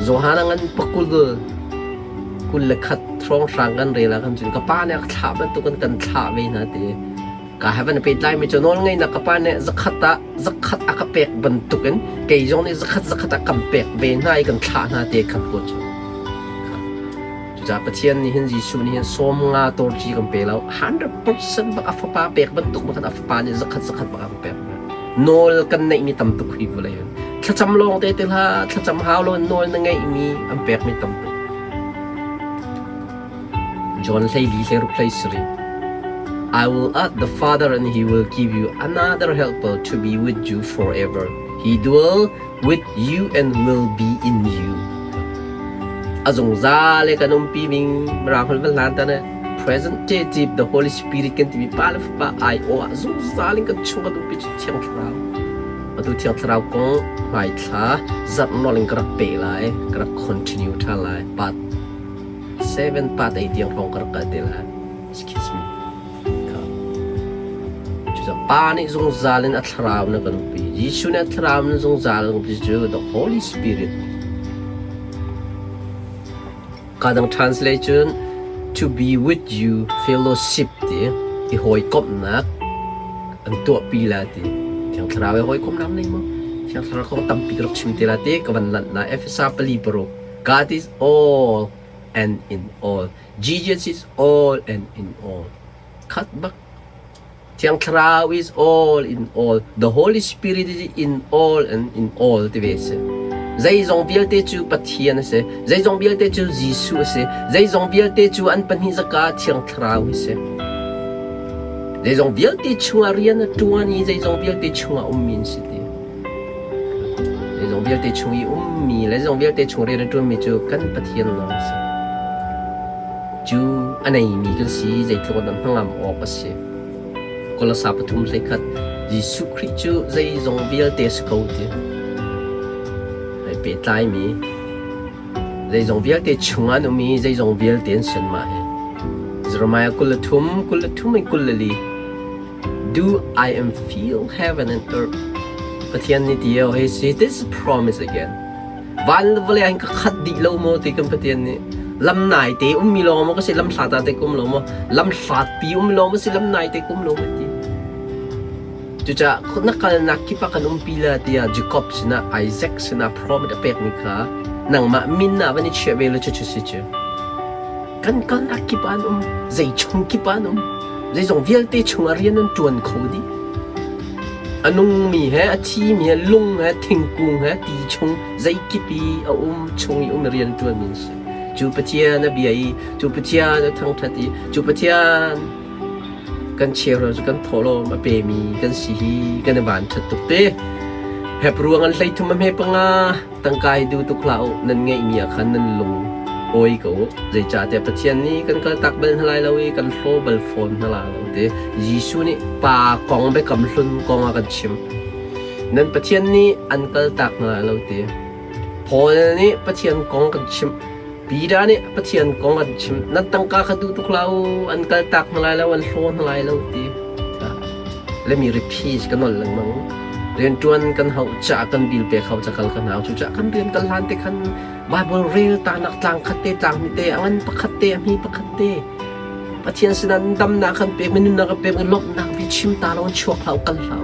Johan ngan pakul 21 hrawnghrang kan rel ah khan cun ka pa nih a ka thlah bantukin kan thlah ve hna ti. Ka heaven a pehtlai mi cu nawl ngeihnak ka pa nih zakhat ah zakhat a ka pek bantukin kei zong nih zakhat zakhat ah kan pek ve hna i kan thlah hna ti khat ko cu. Cucaah Pathian nih hin Jesuh nih hin sawm nga torci kan pe lo 100% bak a fapa pek bantuk bak a fapa nih zakhat zakhat bak a kan pek. Nawl kan neihmi tam tuk hi vawlei hin. Thlacam lawng te te hlah, thlacam hau lo nawl na ngeihmi an pekmi tam tuk. John 14 hlei hlei sarih. I will ask the Father and he will give you another helper to be with you forever. He dwell with you and will be in you. A zungzal le kan umpi ning mirang holh van hlan ta ne presentative the Holy Spirit kan timi pa le fapa ai aw ah zungzal in kan chung kan umpi cu Thiang Thlarau. Atu Thiang Thlarau kong hmaithla zarh nol in ka rak pe lai, ka rak continue ṭhan lai. Part 7 part 8 tiang hrawng ka rak kal te lai. Excuse me. Kha. Cucaah Pa nih zungzal in a thlarau na kan umpi. Jesuh nih a thlarau in zungzal in umpi cu the Holy Spirit. Ka dang translate cun to be with you fellowship ti i hawikomhnak an tuahpi la ti. Thiang Thlarau he hawikomhnak nei maw? Thiang Thlarau kong tampi ka rak chim te la ti ka van lanh la Efesa pali paruk God is all and in all. Jesus is all and in all. Khat bak. Thiang Thlarau is all in all. The Holy Spirit is in all and in all ti ve si. Zeizong vialte cu Pathian a si. Zeizong vialte cu Jesuh a si. Zeizong vialte cu an pahnih zaka Thiang Thlarau hi si. Zeizong vialte chungah rian a ṭuan i zeizong vialte chungah ummi an si ti. Zeizong vialte chung i ummi le zeizong vialte chung rian a ṭuanmi cu kan Pathian lawng a si. Cu a neimi kan si zeitluk in dah hnangam awk a si. Kolosa 3:11 Jesuh Khrih cu zeizong vialte a si ko ti. Ai pehtlaimi zeizong vialte chungah an um i zeizong vialte an si anmah hi. Jeremiah 23, 23 in 24 Do I am feel heaven and earth? Pathian nih ti hei si this is promise again. Van le vawlei ah hin ka khat dih lo maw ti kan Pathian nih lam nai te ummi lawng maw ka si lam hlat ah te ka um lo maw lam hlat pi um lawng maw si lam nai te ka um lo maw ti. Cucaah na kalnak kip ah kan umpi la tiah Jacob sinah Isaac sinah promise a pekmi kha nangmah min ah van i chiah ve lo cu cu si cu. Kan kalnak kip ah an um, zei chung kip ah an um, zeizong vialte chungah rian an ṭuan kho dih. A nungmi he, a thimi he, lung he, thingkung he, ti chung zeikip i a um chung i um i rian ṭuanmi an si. Cu Pathian a bia i, cu Pathian a thangṭhat i, cu Pathian kan cheuhro cu kan thawhlawm a pemi kan si hi kan i vanṭhat tuk te. Hebru an 13 a hme panga tangka hi duh tuk hlah u nan ngeihmi ah khan nan lung awi ko u zeicahtiah Pathian nih kan kaltak bal hna lai lo i kan hlaw bal fawn hna lai lo ti Jesuh nih pa kong biakam hlun kong a kan chim nan Pathian nih an kaltak hna lai lo ti Paul nih Pathian kong kan chimh Peter nih Pathian kong an chim nan tangka kha duh tuk hlah u an kaltak hna lai lo an hlaw hna lai lo ti Let me repeat ka nolh lengmang. Rianṭuan kan hauh caah kan bil pek hau cakal kan hau. Cucaah kan rian kal hlan te khan Bible rel tanak tlang khat te tlang mi te a ngan pakhat te a hmi pakhat te Pathian sinah damnak kan pek mi nunnak kan pek mi lawmhnak bi chim ta lo chuak hlah kal hlah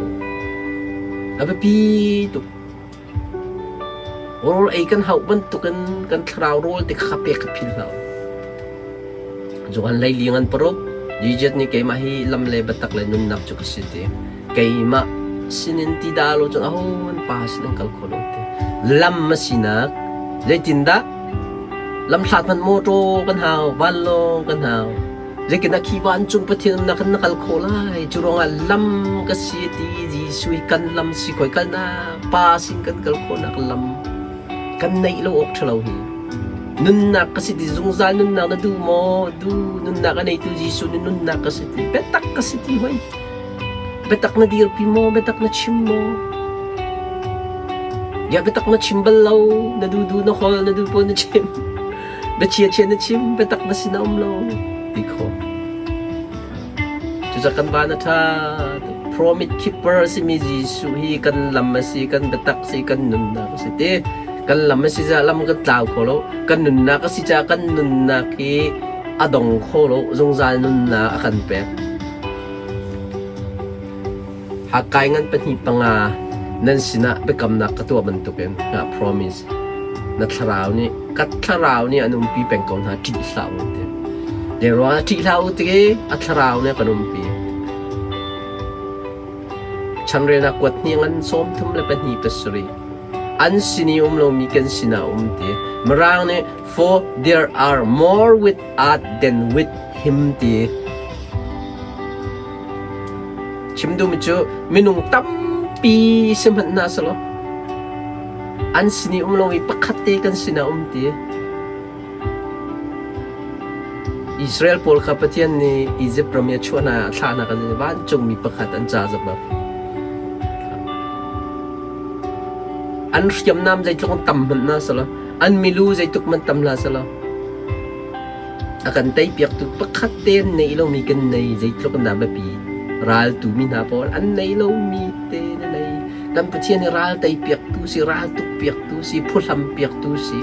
A biapi tuk. Rawl ei kan hauh bantukin kan thlarau rawl te kha pek kha philh hlah u. Johan 14 ngan paruk Jesus nih keimah hi lam le biatak le nunnak cu ka si ti. Keimah sinin ti dah lo cun ahohmanh Pa sin an kal kho lo ti. Lam a sinak zeitindah lamhlat hmanh mawṭaw kan hau, vanlawng kan hau. Zeitindah khi vancung Pathian umnak kan na kal khawh lai? Cu ruangah lam ka si ti Jesuh hi kan lam si khoi kalnak Pa sin kan kal khawhnak lam kan neih lo awk ṭhalo hi. Nunnak ka si ti zungzal nunnak na duh maw? Du nunnak a neitu Jesuh nih nunnak ka si ti biatak ka si ti hoi. Biatak na dirpi maw? Biatak na chim maw? Ya biatak na chim bal lo, na duh duh na hol, na duh pawl na chim. Biachia chia na chim, biatak na sin a um lo ti khawh. Cucaah kan van a ṭha. Promise keeper a simi Jesuh hi kan lam a si, kan biatak si, kan nunnak a si ti. Kan lam a si caah lam kan tlau kho lo. Kan nunnak a si caah kan nunnak hi a dong kho lo, zungzal nunnak a kan pek. Haggai ngan pahnih panga nan sinah biakamnak ka tuah bantukin na promise na thlarau nih ka thlarau nih an umpi peng ko hna ṭih hlah u ti. Zei ruangah ṭih hlah u ti a thlarau nih a kan umpi. Chanrelnak kuat hnih ngan 32 pasarih an sin i um lomi kan sinah um ti. Mirang nih for there are more with us than with him ti. Chim duhmi cu minung tampi si hmanh hna selaw an sin i um lo i pakhat te kan sinah um ti. Israel pawl kha Pathian nih Izipt ram i a chuah hna a thlah hna kan vancungmi pakhat an ca zong An hriamnam zeitluk in tam hmanh hna selaw an milu zeitluk hmanh tam hlah selaw A kan teipiaktu pakhat te an neih lomi kan nei zeitluk in dah biapi. Raltu mi hna pawl an nei lomi te na nei. Kan Pathian hi ral teipiaktu si, ral tukpiaktu si, phuhlam piaktu si.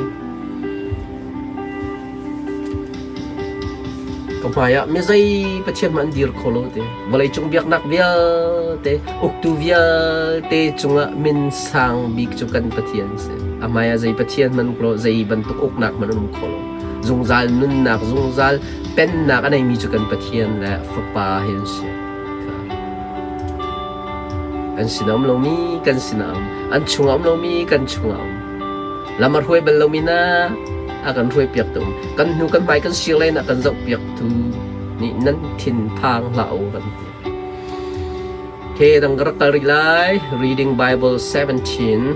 Ka hmai ah mizei Pathian hmanh an dir kho lo te. Vawleicung biaknak vialte, uktu vialte cungah min sang bik cu kan Pathian si. A hmai ah zei Pathian hmanh lo, zei bantuk uknak hmanh an um kho lo. Zungzal nunnak, zungzal pennak a neimi cu kan Pathian le Fapa hi an si. An sinah um lomi kan sinah um. An chungah um lomi kan chungah um. Lam a hruai bal lomi na a kan hruai piak tu um. Kan hnu kan hmai kan sir lei na kan zoh piak tu nih nan thin phang hlah u kan ti. Okay, dang ka rak kal rih lai. Reading Bible 17.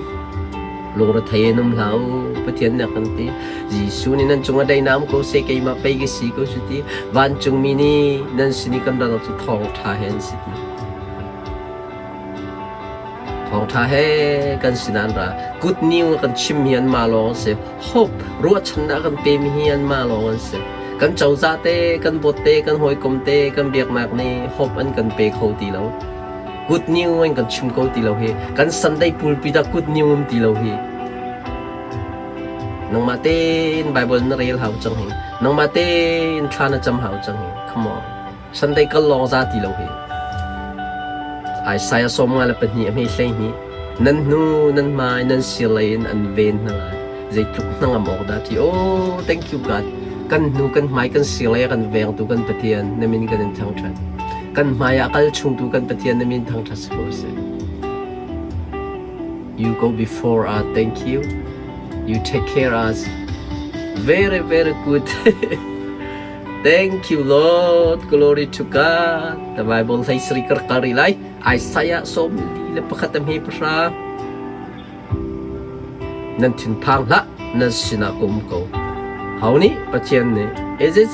Lungrethei in um hlah u, Pathian nih a kan ti. Jesuh nih nan cungah daihnak um ko seh, keimah pei ka si ko cu ti. Vancungmi nih nan sin i kan rat awk cu thawngṭha he an si ti. Thawngṭha he kan sinah an ra. Good news kan chim hi anmah lawng an si. Hope ruahchannak kan pemi hi anmah lawng an si. Kan cozah te, kan bawt te, kan hawikom te, kan biaknak nih hope an kan pe kho ti lo. Good news an kan chim ko ti lo hi. Kan Sunday pulpit ah good news um ti lo hi. Nangmah tein Bible na rel hau cang hi. Nangmah tein thla na cam hau cang hi. Come on. Sunday kal lawng za ti lo hi. Isaiah 52 a hme 12 nan hnu nan hmai nan sir lei in an ven hna lai. Zeitluk hnangam awk dah ti. Oh, thank you God. Kan hnu kan hmai kan sir lei a kan vengtu kan Pathian na min kan in thangṭhat. Kan hmai ah kal chungtu kan Pathian na min thangṭhat si ko seh. You go before us, thank you. You take care us. Very, very good. Thank you, Lord. Glory to God. The Bible hlei sri kar kari lai. Isaiah 41 a hme pahra. Nan thinphang hlah, nan sinah ka um ko. Ho nih Pathian nih is it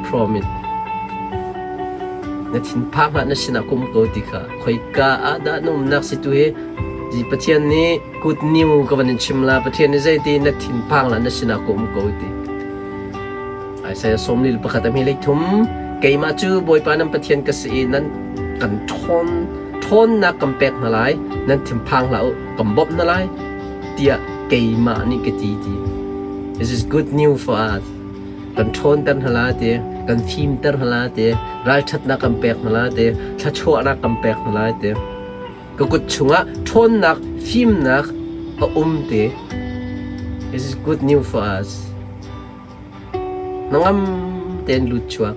promise na thinphang hlah na sinah ka um ko ti kha khoika ah dah na umnak si tu hi Pathian nih good news ka van in chim la Pathian nih zeiti na thinphang hlah na sinah ka um ko ti Isaiah 41 a hme lei thum keimah cu Bawipa nan Pathian ka si i nan kan ṭhawn ṭhawnnak kan pek hna lai nan thinphang hlah u kan bawmh hna lai tiah keimah nih ka ti ti this is good news for us kan ṭhawnter hna la ti kan fimter hna la ti ralṭhatnak kan pek hna la ti thluachuahnak kan pek hna lai ti ka kut chungah ṭhawnnak fimnak a um ti this is good news for us hnangam tein lut chuak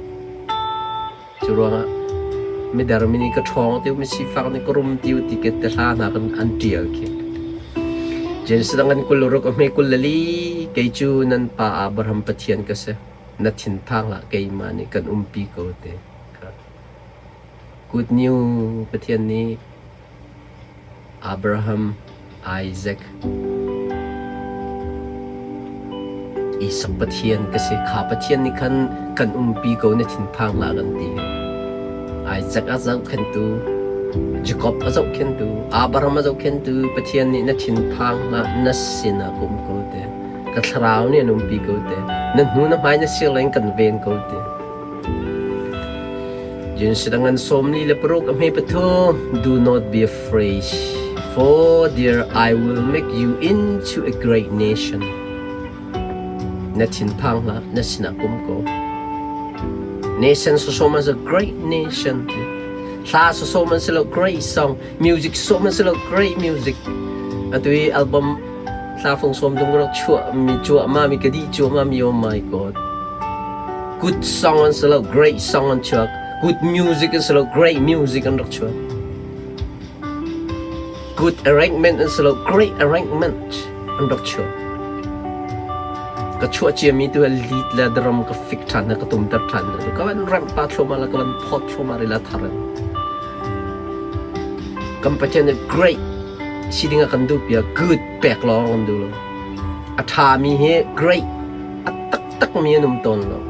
Cu ruangah midar mi nih ka ṭhawng ti u, misifak nih ka rum ti u ti ke te hla hna kan an ṭial khi. Genesis dang an 26 a hme 24 kei cu nan pa Abraham Pathian ka si. Na thinphang hlah keimah nih kan umpi ko te. Good news Pathian nih Abraham, Isaac, Isak Pathian ka si. Kha Pathian nih khan kan umpi ko na thinphang hlah kan ti. Isaac a zohkhenhtu, Jacob a zohkhenhtu, Abraham a zohkhenhtu Pathian nih na thinphang hlah na sinah ka um ko te. Ka thlarau nih an umpi ko te. Na hnu na hmai na sir leng kan ven ko te. Genesis a ngan 46 a hme pathum Do not be afraid, for there I will make you into a great nation. Na thinphang hlah, na sinah kum ko. Nation so as a great nation. Hla so man silo great song, music so man silo great music. Atu i album hla fung som dum rak chuah mi chuah ma mi ka di chuah ma mi oh my god. Good song an si lo, great song an chuak. Good music an si lo, great music an rak chuak. Good arrangement an si lo, great arrangement an rak chuak. Ka chuah ciami tu lead le drum ka fik ṭhan na ka tumter ṭhan na ka van ramh pa thluahmah la ka van phawt thluahmah rila thar in. Kan Pathian nih great si ding a kan duh piak good pek lawng kan duh lo. A ṭhami hi great a taktakmi an um tawn lo.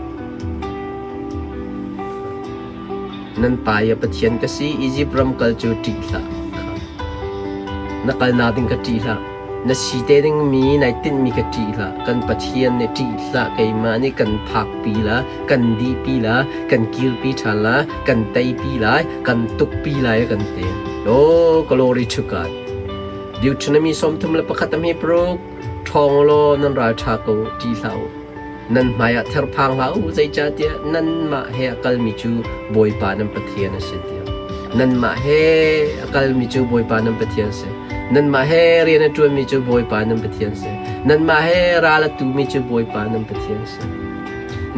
Nan pa i a Pathian ka si, Izipt ram kal cu ṭih hlah. Na kalnak ding ka ṭih hlah. Na si te dingmi nai tinhmi ka ṭih hlah. Kan Pathian nih ṭih hlah. Keimah nih kan phakpi la, kan dihpi la, kan kirpi ṭhan la, kan teipi lai, kan tukpi lai a kan ti. Oh, glory to God. Deuteronomy 31 a hme paruk. Ṭhawng law nan ral ṭha ko, ṭih hlah u. Nan hmaiah therphang hlah u, zeicahtiah nanmah he a kalmi cu Bawipa nan Pathian a si tiah. Nanmah he a kalmi cu Bawipa nan Pathian a si. Nanmah he rian a ṭuanmi cu Bawipa nan Pathian a si. Nanmah he ral a tumi cu Bawipa nan Pathian a si.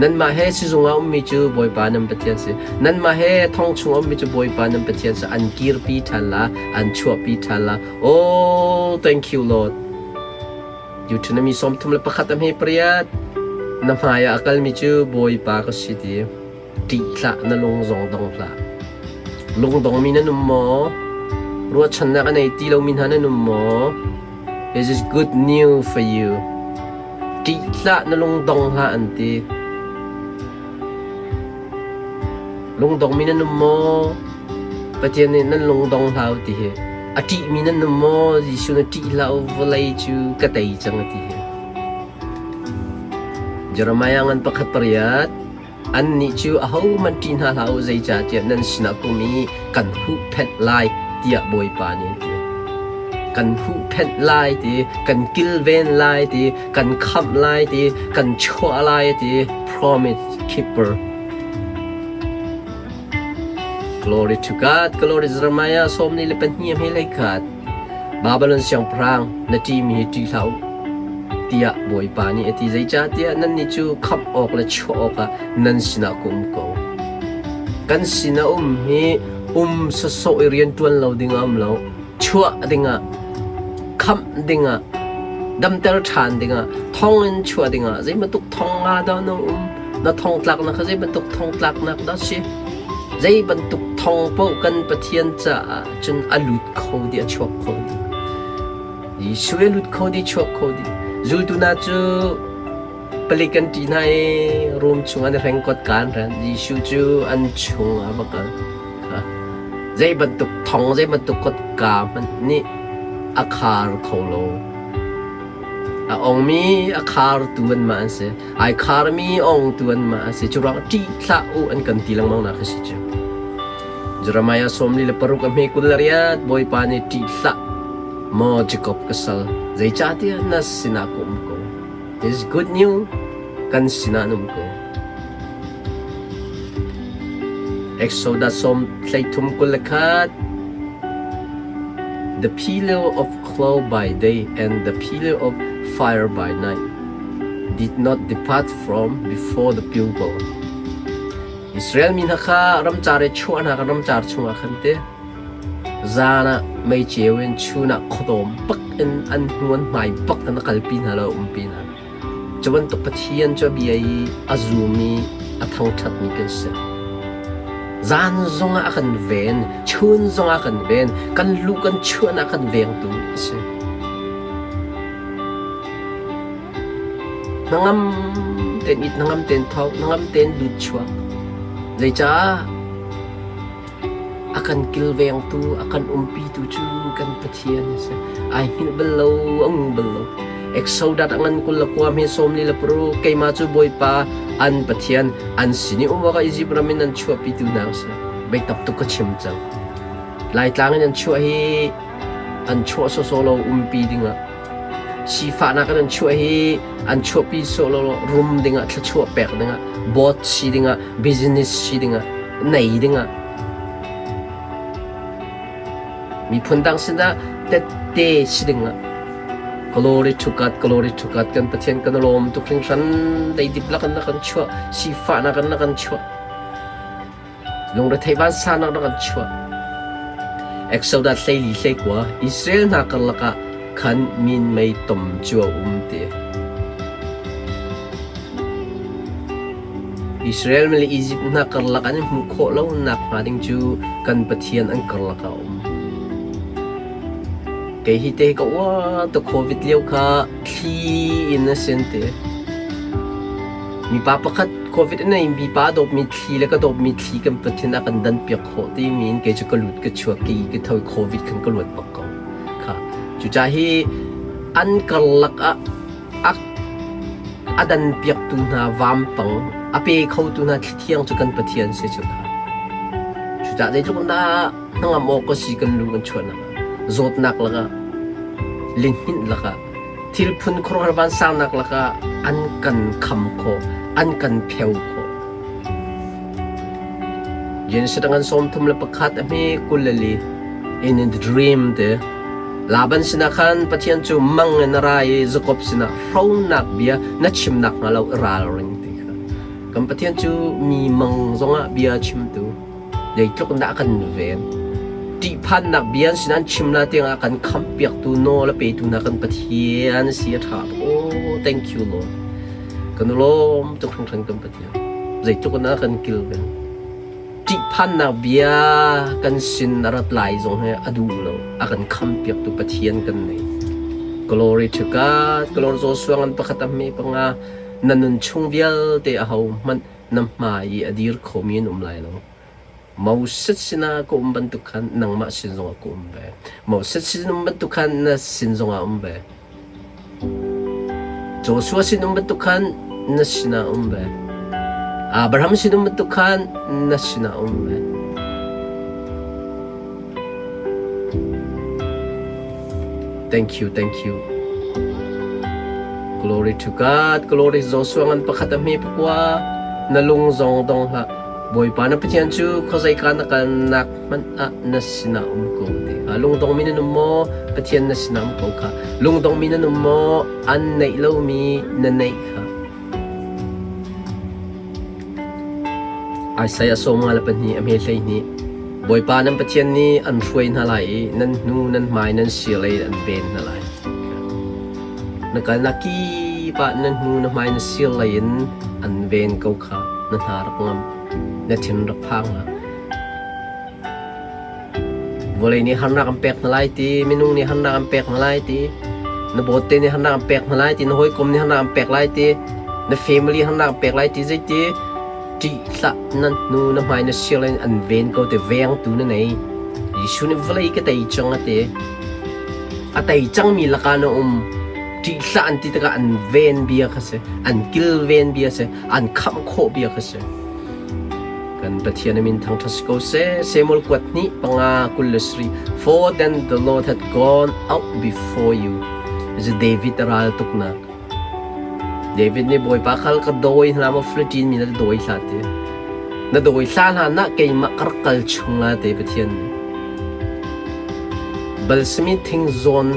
Nanmah he sizung ah ummi cu Bawipa nan Pathian a si. Nanmah he thong chung ummi cu Bawipa nan Pathian a si. An kirpi ṭhan la, an chuahpi ṭhan la. Oh, thank you, Lord. Deuteronomy 31 a hme pariat na hmai ah a kalmi cu Bawipa ka si ti ṭih hlah na lung zong dong hlah lungdongmi nan um maw ruahchannak a nei ti lomi hna nan um maw? This is good news for you. Ṭih hlah na lungdong hlah an ti. Lungdongmi nan um maw? Pathian nih nan lungdong hlah u ti hi. A ṭihmi nan um maw? Jesuh na ṭih hlah u, vawlei cu ka tei cang a ti hi. Jeremiah ngan pakhat pariat Annih cu ahohmanh ṭih hna hlah u, zeicahtiah nan sinah kum i kan huhphenh lai, tiah Bawipa nih a ti. Kan huhphenh lai ti, kan kilven lai ti, kan khamh lai ti, kan chuah lai ti, promise keeper. Glory to God, glory Jeremiah 22 hme hlei khat. Babylon siangpahrang na ṭihmi hi ṭih hlah u, tiah Bawipa nih a ti. Zeicahtiah nannih cu khamh awk le chuah awkah nan sinah ka um ko. Kan sinah um hi um sawsawh i rianṭuan lo dingah um lo, chuah dingah, khamh dingah, damter ṭhan dingah, thong in chuah dingah zei bantuk thong nga dah na um, na thongtlaknak kha zei bantuk thongtlaknak dah si? Zei bantuk thong paoh kan Pathian caah cun a lut kho dih, a chuak kho dih. Jesuh a lut kho dih, chuak kho dih. Zultu hna cu palik an ṭih hna i room chung an i hreng kotka an hren. Jesuh cu an chung ah va kal. Zei bantuk thong, zei bantuk kotka hmanh nih a khar kho lo. A ongmi a khartu anmah an si. Ai kharmi ongtu anmah an si. Cu ruangah ṭih hlah u an kan ti lengmang nak a si cu. Jeremiah 46 a hme 28 Bawipa nih ṭih hlah maw Jacob ka sal zeicahtiah na sinah ka um ko. This is good news. Kan sinah na um ko. Exodus 33 21 The pillar of cloud by day and the pillar of fire by night did not depart from before the people. Israel mi hna kha ramcar i chuah hna kha ramcar chungah khan ti zan ah meiceu in chun ah khuadawm bak in an hnu an hmai bak in a kalpi hna lo umpi hna. Cu bantuk Pathian cu a bia i a zum i a thangṭhatmi kan si. Zan zongah a kan ven, chun zongah a kan ven, kan luh kan chuahnak a kan vengtu a si. Hnangam tein it, hnangam tein tho, hnangam tein lut chuak. Zeicah a kan kilvengtu, a kan umpitu cu kan Pathian a si. Ai hngilh bal lo, a ngu bal lo. Exodus a ngan 29 hi 46 keimah cu Bawipa an Pathian an sin i um awkah Izipt ram in an chuahpitu hna a si. Bei tam tuk ka chim cang. Laitlang in an chuah hi an chuah sawsawh lo umpi dingah Sifahnak in an chuah hi an chuahpi sawh lo rum dingah thluachuah pek dingah board si dingah business si dingah nei dingah miphun dang sinah tette si dingah glory to God glory to God kan Pathian kan lawm tuk hringhran leidip lak in na kan chuah sifahnak in na kan chuah Lungrethei vansannak rak an chuah. Exodus 14 hleikua Israel hna karlak ah khan minmei tom cu a um ti. Israel mi le Egypt hna karlak an i hmuh khawh lo nak hnga ding cu kan Pathian an karlak ah a um. Kei hi te ka uar tuk COVID lio kha thli in a sin ti. Mipa pakhat COVID a neimi pa a dawpmi thli le ka dawpmi thli kan Pathian a kan danpiak khawh timi in kei cu ka lut ka chuak ki ka tho i COVID khan ka luat bak ko. Kha cucaah hi an karlak ah a a danpiaktu hna vampang a pe khotu hna thlithiang cu kan Pathian si cu kha. Cucaah zeitluk in dah hnangam awk ka si kan lung kan chuahnak ah zawtnak lakah lihninh lakah Thil phun khuaruahhar vansangnak lakah an kan kham khawh, an kan pheo khawh. Genesis ngan 31 a hme 24 in the dream te Laban sinah khan Pathian cu mang in a ra i Jakob sinah hronak bia na chimnak hnga lo i ralring ti kha. Kan Pathian cu mi mang zongah bia chimtu Zeitluk in dah a kan ven. Ṭihphannak bia an sin an chim la tiangah kan khampiaktu nawl a petu hna kan Pathian a si a ṭha tuk. Oh, thank you Lord. Kan i lawm tuk hringhran kan Pathian. Zeitluk in dah a kan kilven. Ṭihphannak bia kan sin a rat lai zong hi a duh lo. A kan khampiaktu Pathian kan nei. Glory to God. Glory Joshua ngan pakhat a hme panga na nun chung vialte a ho hmanh na hmai i a dir khomi an um lai lo. Moses sinah ka um bantuk khan nangmah sin zongah ka um ve. Moses sin um bantuk khan na sin zongah um ve. Joshua sin um bantuk khan na sinah um ve. Abraham sin um bantuk khan na sinah um ve. Thank you, thank you. Glory to God. Glory Joshua ngan pakhat a hme pakua. Na lung zong dong hlah. Bawipa na Pathian cu khuazeika na kalnak hmanh ah na sinah um ko te kha. Lungdongmi nan um maw? Pathian na sinah um ko kha. Lungdongmi nan um maw? An neih lomi na neih kha. Isaiah 52 a hme 12 Bawipa nan Pathian nih an hruai hna lai i nan hnu nan hmai nan sirlei an ven hna lai. Na kalnak kip ah nan hnu na hmai na sirlei in an ven ko kha na hna rak ngam, na thin rak phang hlah. Vawlei nih harnak an pek hna lai ti, minung nih harnak an pek hna lai ti, na bawte nih harnak an pek hna lai ti, na hawikom nih harnak an pek lai ti, na family harnak an pek lai ti, zeiti ṭih hlah nan hnu na hmai na sir in an ven ko te vengtu na nei. Jesuh nih vawlei ka tei cang a ti. A tei cangmi lakah na um. Ṭih hlah an ti tikah an ven bia kha si, an kilven bia si, an khamh khawh bia kha si. Kan Pathian a min thangṭhat si ko seh. Samuel kuat hnih panga 27. For then the Lord had gone out before you. Is David ral tuknak. David nih Bawipa khal ka dawi hna maw Philistine mi na dawi hlah ti. Na dawi hlah hna na keimah ka rak kal chung la te Pathian nih. Balsami thing zawn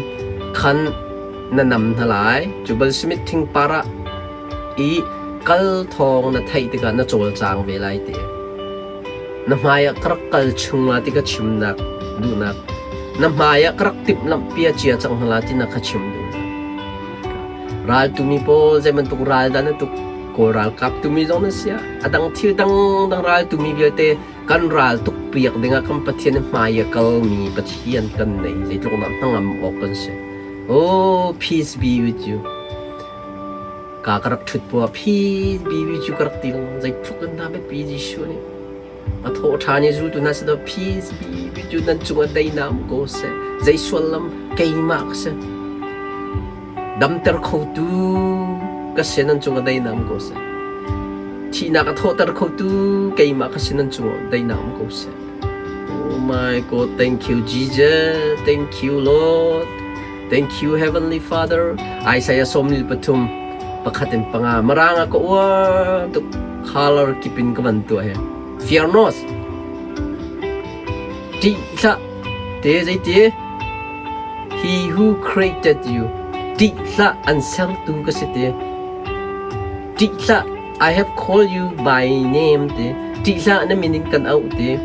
khan na nam hna lai. Cu balsami thing par ah i kal thawng na theih tikah na cawlcang ve lai ti. Na hmai ah ka rak kal chung la ti ka chimnak duhnak. Na hmai ah ka rak timhlamh pia cia cang hna la ti na ka chim duhnak. Ral tumi pawl zei bantuk ral dah na tuk Kawl ralkap tumi zong na sia a dang thil dangdang ral tumi vialte kan ral tuk piak dingah kan Pathian hmai a kalmi Pathian kan nei zeitluk dah hnangam awk kan si. Oh, peace be with you. Ka ka rak ṭhut puah peace be with you ka rak ti lengmang zeitluk in dah biapi Jesuh nih a thawh ṭhan i zultu hna sin ah peace be with you nan cungah daihnak um ko seh zei suallam keimah ka si damter khotu ka si nan cungah daihnak um ko seh thihnak a thawhter khotu keimah ka si nan cungah daihnak um ko seh Oh my God, thank you Jesus, thank you Lord. Thank you Heavenly Father. Isaiah 43 pakhat in panga marang a ka uar tuk color kipin ka van tuah he. Fear not. Ṭih hlah. Te zeiti? He who created you. Ṭih hlah an sertu ka si te. Ṭih hlah. I have called you by name te. Ṭih hlah na min in kan auh te.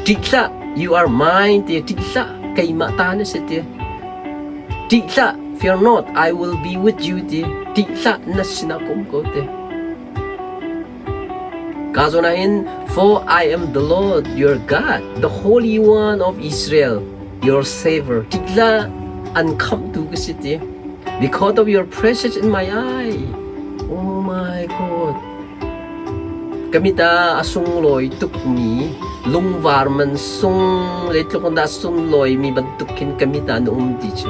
Ṭih hlah, you are mine ti ṭih hlah, keimah ta na si ti. Ṭih hlah, fear not, I will be with you ti. Ṭih hlah, na sinah ka um ko ti. Ka zawn ah hin, for I am the Lord your God, the Holy One of Israel, your Savior. Ṭih hlah, an khamhtu ka si ti. Because of your presence in my eye. Oh my God. Ka mit ah a sunglawi tukmi lungvar man sung zeitluk in dah sunglawimi bantuk khin ka mit ah na um ti cu.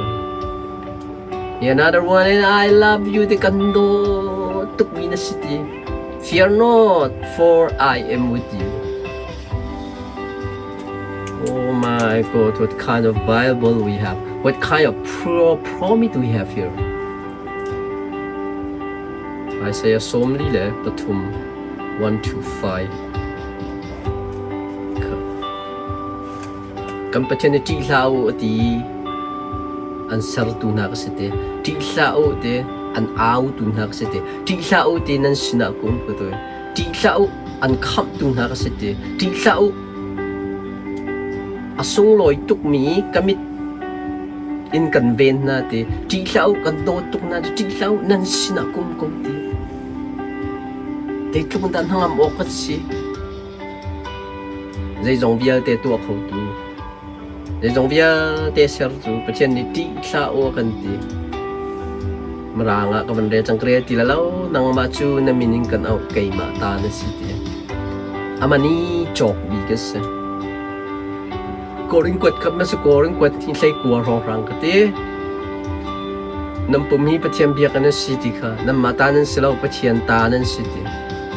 Another one and I love you ti kan dawt tukmi na si ti. Fear not, for I am with you. Oh my God, what kind of Bible we have? What kind of pro promise we have here? Isaiah 43 1 to 5 Kan Pathian nih ṭih hlah u a ti an sertu hna ka si te ṭih hlah u te an autu hna ka si te ṭih hlah u te nan sinah ka um ko te ṭih hlah u an khamhtu hna ka si te ṭih hlah u a sunglawi tukmi ka mit in kan ven hna ti ṭih hlah u kan dawt tuk hna ti ṭih hlah u nan sinah ka um ko ti zeitluk in dah hnangam awk kan si zeizong vialte tuah khotu. Zeizong vialte sertu Pathian nih ṭih hlah u a kan ti. Mirang ah ka van rel cang ka rel ti la lo nangmah cu na min in kan auh keimah ta na si ti. Amah nih cawkmi ka si. Kawr in kuat kap na si kawr in kuat hi hlei kua hrawnghrang ka ti. Nan pum hi Pathian biakinn a si ti kha nanmah ta nan si lo Pathian ta nan si ti.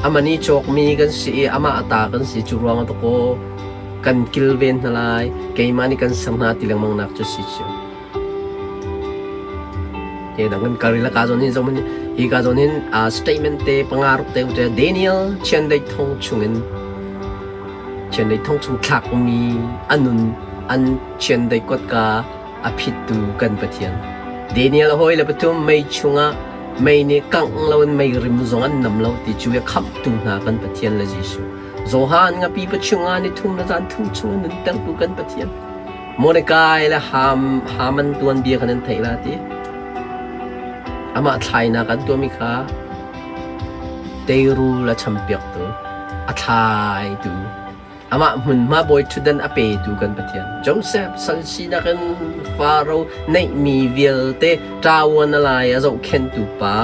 Amah nih cawkmi kan si i amah a ta kan si cu ruang ah dakaw kan kilven hna lai keimah nih kan ser hna ti lengmang nak cu si cu. Ke dang kan kal la ka zawn hin zong hi ka zawn hin statement te panga ruk te te Daniel chiandeih thong chungin chiandeih thong chung thlakmi anun an chiandeih kotka a phittu kan Pathian. Daniel hawi le pathum mei chungah mei nih kangh loin mei rim zong an nam lo ti cu a khamhtu hna kan Pathian le Jesuh. Johan ngapi pa chungah ni thum le zan thum chung a nuntertu kan Pathian. Mordecai le Ham Haman tuanbia kha nan theih la ti. Amah thlainak an tuahmi kha teirul a champiaktu, a thlaitu, amah hmunhma bawi ṭhutdan a petu kan Pathian. Joseph sal sinak in Faro neihmi vialte ṭawan a lai a zohkhenhtu pa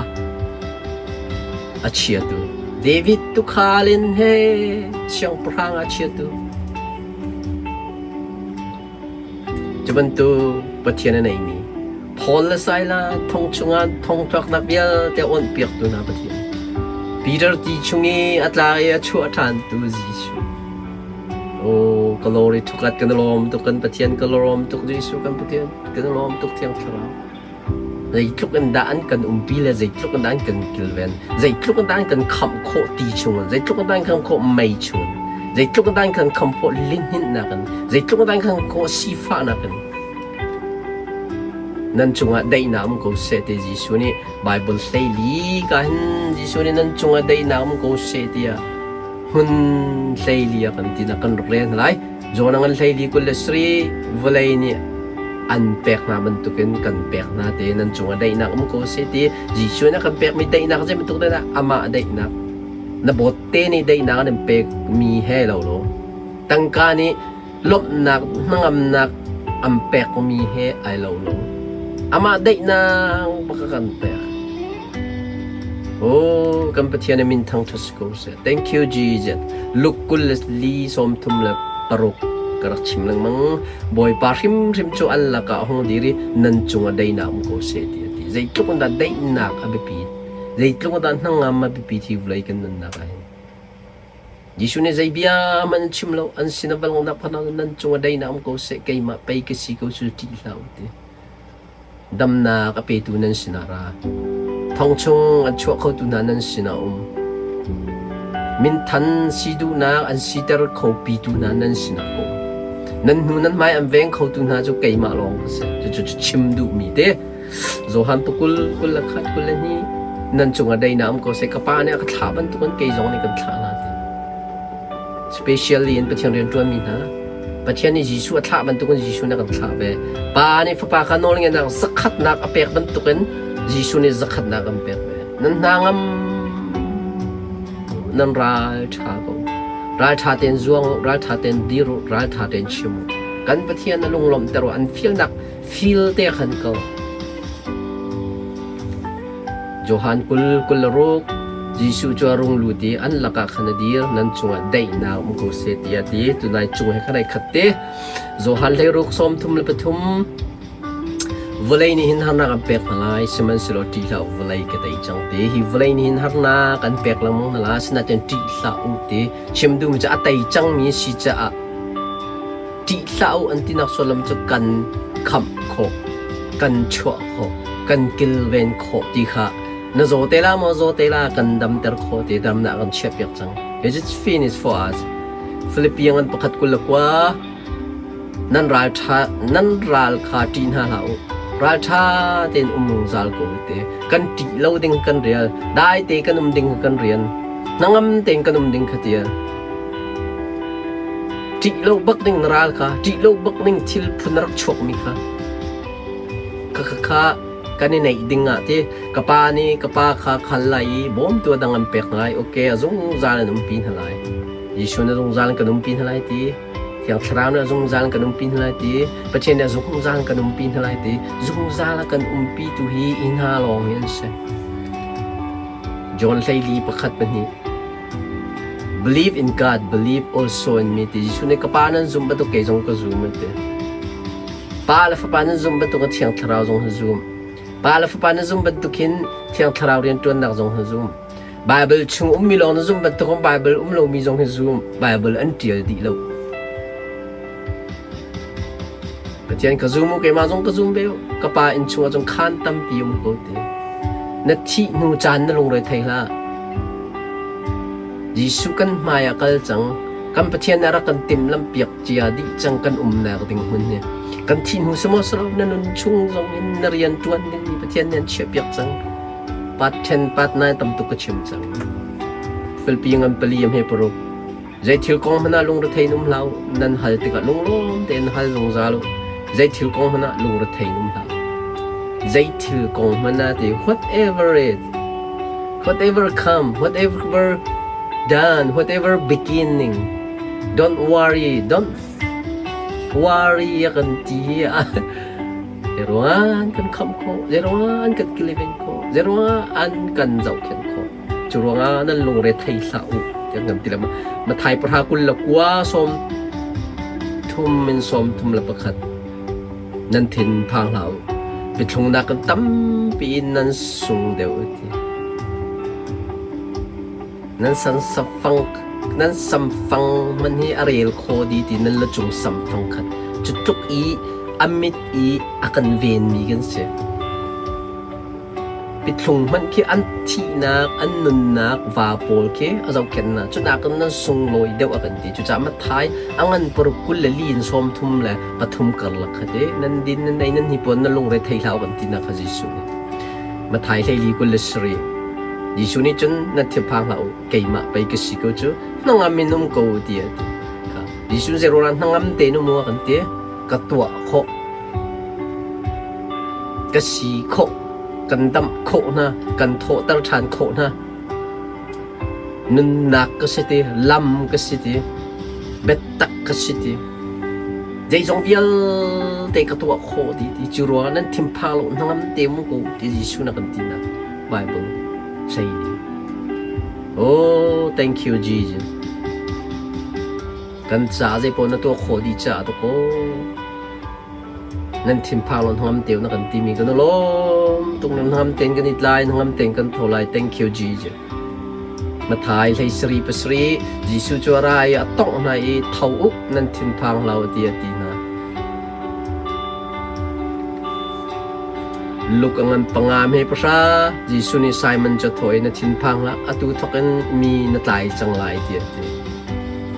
a chiatu. David tuukhal in he siangpahrang a chiatu. Cu bantuk Pathian a neimi Paul le Silas thong chungah thongtlaknak vialte a awnhpiaktu hna Pathian. Peter ti chung i a tla i a chuah ṭhantu Jesuh. Oh, ka lawr i thukat kan lawm tuk kan Pathian ka lawm tuk Jesuh kan Pathian kan lawm tuk Thiang Thlarau. Zeitluk in dah an kan umpi le zeitluk in dah an kan kilven, zeitluk in dah an kan khamh khawh ti chungin, zeitluk in dah an kan khawh mei chungin, zeitluk in dah an kan khamh khawh lihninhnak in, zeitluk in dah an kan khawh sifahnak in, nan cungah daihnak um ko seh ti Jesuh nih Baibal hleili ka hin Jesuh nih nan cungah daihnak um ko seh tiah hmun hleili a kan ti nak kan rak rel hna lai. Jonah ngan hleili 23 vawlei nih an pek hna bantukin kan pek hna te nan cungah daihnak um ko seh ti Jesuh nih a kan pekmi daihnak zei bantuk dah amah daihnak na bawt te nih daihnak an pekmi he lo lo tangka nih lawmhnak hnangamnak an pekmi he ai lo lo amah daihnak bak a kan pek Oh, kan Pathian a min thangṭhat si ko seh. Thank you, Jesus. Luke 24:36 ka rak chim lengmang. Bawipa hrimhrim cu an lakah a hung dir i nan cungah daihnak um ko seh ti a ti. Zeitluk in dah daihnak a biapit, zeitluk in dah hnangam a biapit hi vawlei kan nunnak ah hin. Jesuh nih zei bia hmanh an chim lo, an sin a va langhnak phan ah nan cungah daihnak um ko seh, keimah pei ka si ko cu ṭih hlah u ti. Damnak a petu nan sinah ra. Thong chung an chuah khotu hna nan sinah um. Minthan si duhnak an siter kho pitu hna nan sinah ka um. Nan hnu nan hmai an veng khotu hna cu keimah lawng ka si. Cucu chim duhmi te. Johan pakul 21 22 nan cungah daihnak um ko seh. Ka pa nih a ka thlah bantukin kei zong nih kan thlah hna ti. Specially in Pathian rianṭuanmi hna. Pathian nih Jesuh a thlah bantukin Jesuh nih a kan thlah ve. Pa nih Fapa kha nawlngeihnak zakhatnak a pek bantukin Jesuh nih zakhatnak an pek ve. Nan hna ngam nan ral ṭha ko. Ral ṭha tein zuang u, ral ṭha tein dir u, ral ṭha tein chim u. Kan Pathian a lunglawmhter u, an filnak fil te khan ko. Johan 20 26 Jesuh cu a rung lut i an lakah khan a dir, nan cungah daihnak um ko seh tiah a ti. Tunai cung he khan ai khat te. Johan 16 33 Vawlei nih hin harnak an pek hna lai, sihmanhsehlaw ṭih hlah u, vawlei ka tei cang ti. Hi vawlei nih hin harnak an pek lengmang hna lai, asinain ṭih hlah u ti. Chim duhmi cu a tei cangmi si caah Ṭih hlah u an tinak sullam cu kan khamh khawh, kan chuah khawh, kan kilven khawh ti kha na zaw te la maw zaw te la kan damter khawh ti damnak kan chiahpiak cang. It is finished for us. Philippian an pakhat 29 nan ral ṭha nan ral kha ṭih hna hlah u. Ral ṭha tein um zungzal ko u te. Kan ṭih lo ding kan rial, dai te kan um ding kan rian, hnangam tein kan um ding kha tial. Ṭih lo bak ding na ral kha, ṭih lo bak ding thil phun a rak chuakmi kha, kha kan i neih ding ah ti ka pa nih ka pa kha khal lai i bawmtu a dang an pek hna lai. Okay, a zungzal an umpi hna lai. Jesuh na zungzal in kan umpi hna lai ti. Thiang Thlarau nih a zungzal in kan umpi hna lai ti, Pathian nih a zungzal in kan umpi hna lai ti, zungzal a kan umpi tu hi hi hna lawng hi an si. John 14 pakhat pahnih Believe in God, believe also in me ti Jesuh nih ka Pa nan zumh bantuk kei zong ka zum an ti. Pa le Fapa nan zumh bantuk in Thiang Thlarau zong na zum. Pa le Fapa na zumh bantuk hin Thiang Thlarau rianṭuannak zong na zum. Bible chung ummi lawng na zumh bantuk in Bible um lomi zong hi zum. Bible an ṭial dih lo. Pathian ka zum u, keimah zong ka zum ve u. Ka pa inn chungah cun khaan tampi um ko ti. Na thih hnu caan na lungre thei hlah. Jesuh kan hmai ah kal cang. Kan Pathian nih a rak kan timhlamh piak cia dih cang kan umnak ding hmun hi. Kan thih hnu semaw selo na nun chung zong in na rian ṭuan dingmi Pathian nih an chiah piak cang. Part 10, part 9 tam tuk ka chim cang. Filpi ngan pali am he paruk. Zei thil kong hmanh ah lungrethei in um hlah u. Nan hal tikah lunglawm tein hal zungzal u. Zei thil kong hmanh ah lungrethei in um hlah u. Zei thil kong hmanh ah ti whatever it whatever come, whatever done, whatever beginning, don't worry, don't worry a kan ti hi Zeiruang an kan khamh khawh, zeiruang an kan kiliven khawh, zeiruang an kan zohkhenh khawh. Cu ruangah nan lungre thei hlah u tiah kan ti lengmang. Mathai pahra 29 30 in 31 nan thin phang hlah u. Biathlungnak kan tampi in nan sung deuh ti. Nan san safang nan samfang man hi a rel kho di ti nan la cung samfang khat. Cu tluk i a mit i a kan venmi kan si. Pithlung hmanh khi an thihnak, an nunnak va pawl khi a zohkhenh hna. Cu nakin nan sunglawi deuh a kan ti. Cucaah Matthai a ngan paruk 24 in 33 karlak kha te nan din nan ei nan hnipuan nan lungre thei hlah u kan tinak kha Jesuh nih. Matthai 14 27 Jesuh nih cun nan thinphang hlah u keimah pei ka si ko cu hnangam in um ko u ti a ti. Jesuh zeiruangah hnangam tein um u a kan ti? Ka tuah khawh. Ka si khawh, kan damh khawh hna, kan thawhter ṭhan khawh hna. Nunnak ka si ti, lam ka si ti, biatak ka si ti. Zeizong vialte ka tuah khawh ti ti cu ruangah nan thinphang lo hnangam te mu ko ti Jesuh na kan tinak Bible sei ni. Oh, thank you Jesus. Kan ca zei paoh na tuah khawh dih caah to ko. Nan thinphang lo hnangam te na kan timi kan lawm tuk nan hnangam tein kan i tlai hnangam tein kan tho lai thank you Jesus Mathai hlei sari pasari Jesuh cu a ra i a tongh hna i tho u nan thinphang hlah u tiah a ti hna Luke a ngan panga hme pahra Jesuh nih Simon cu a thawh i na thinphang hlah atu thawk in mi na tlai cang lai tiah a ti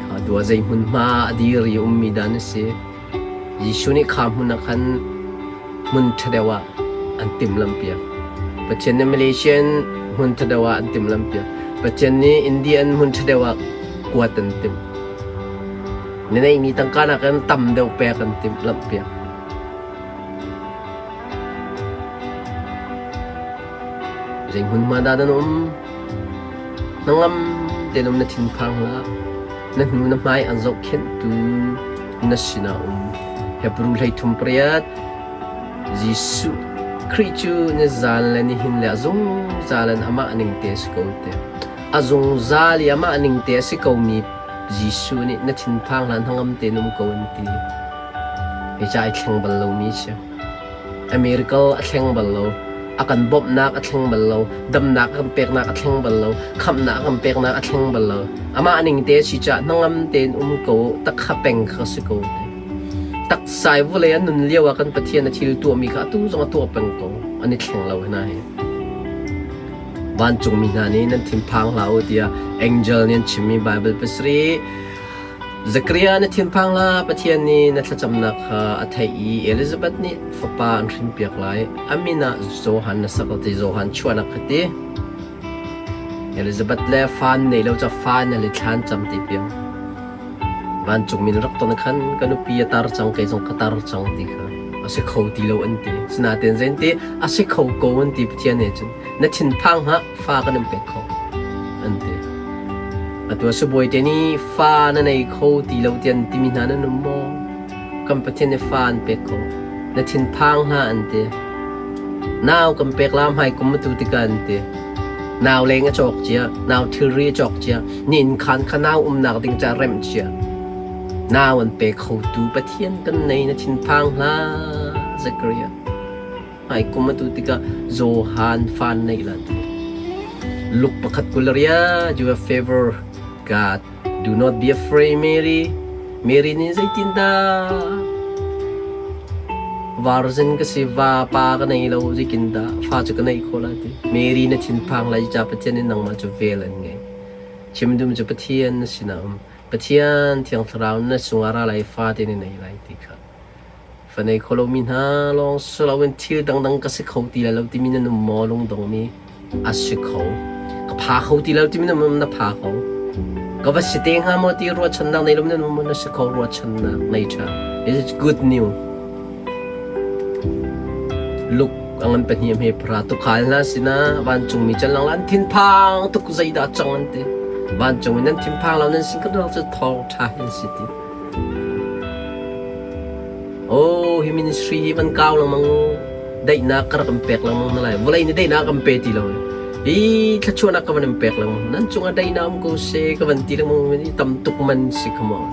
kha dua zei hmunhma a dir i ummi dah na si Jesuh nih kha hmun ah khan hmun ṭha deuh ah an timhlamhpiak. Pathian nih Malaysia in hmun ṭha deuh ah an timhlamhpiak. Pathian nih India in hmun ṭha deuh ah kuat an timh. Na neihmi tangka nakin tam deuh pek an timhlamhpiak. Zei hmunhma dah nan um? Hnangam tein um na thinphang hlah. Na hnu na hmai an zohkhenhtu na sinah um. Hebru 33 pariat Jesuh Khrih cu nizan le nihin le a zungzal in amah ning te a si ko te. A zungzal i amah ning te a si komi Jesuh nih na thinphang hlah hnangam tein um ko an ti. Hi ca ai thleng bal lomi si. A miracle a thleng bal lo. A kan bawmhnak a thleng bal lo. Damnak a kan peknak a thleng bal lo. Khamhnak a kan peknak a thleng bal lo. Amah ning te a si caah hnangam tein um ko takha peng kha si ko te. Taksai vawlei an nun lio ah kan Pathian a thil tuahmi kha atu zong a tuah peng ko. An i thleng lo hna hi. Vancungmi hna nih nan thinphang hlah u tiah angel nih an chimmi Bible pasarih Zakariah na thinphang hlah, Pathian nih na thlacamnak kha a theih i Elizabeth nih fapa an hrinpiak lai. A min ah Johan na sak ti Johan chuahnak kha ti. Elizabeth le fa an nei lo ca fa na le thlan cam ti piang. Vancungmi na rak ton khan ka nupi a tar cang kei zong ka tar cang ti kha a si kho ti lo an ti. Sinain zein ti a si kho ko an ti Pathian nih cun na thinphang hlah fa kan in pek kho an ti. Atu sibawi te nih fa na nei kho ti lo tian timi hna nan um maw? Kan Pathian nih fa an pek ko. Na thinphang hlah an ti. Nau kan pek la hmai kum atu tikah an ti. Nau leng a cawk cia, nau thilri a cawk cia, ni inn khan kha nau umnak ding ca remh cia. Nau an pe khotu Pathian kan nei na thinphang hlah, Zechariah. Hmai kum atu tikah Johan fa neih la ti. Luke pakhat 20 you have favor God. Do not be afraid, Mary. Mary nih zeitindah virgin ka si va pa ka nei lo zeitindah fa cu ka neih khawh la ti. Mary na thinphang lai ca Pathian in nangmah cu vel an ngei. Chim dum cu Pathian na sinah um. Pathian Thiang Thlarau na sungah ra lai fa te ni nei lai ti kha. Fa nei kho lomi hna lawng si loin thil dangdang ka si kho ti lai lo timi nan um maw lungdongmi? A si kho. Ka pha kho ti lo timi nan um na pha kho. Ka va si te hnga maw ti ruahchannak nei lo nan um maw na si kho ruahchannak nei ṭha. This is good news. Luke a ngan pahnih hme pra tukhal hna sinah vancungmi can lang an thinphang tuk zeidah cang an ti. Vancungmi nan thinphang lo nan sin kan cu thawng ṭha hin si ti. Oh, hi ministry hi van kau lengmang u. Daihnak ka rak in pek lengmang na lai. Vawlei nih daihnak kan pe ti lo. Hi thluachuahnak ka van in pek lengmang. Nan cungah daihnak um ko seh ka van ti lengmang mi tam tuk man si come on.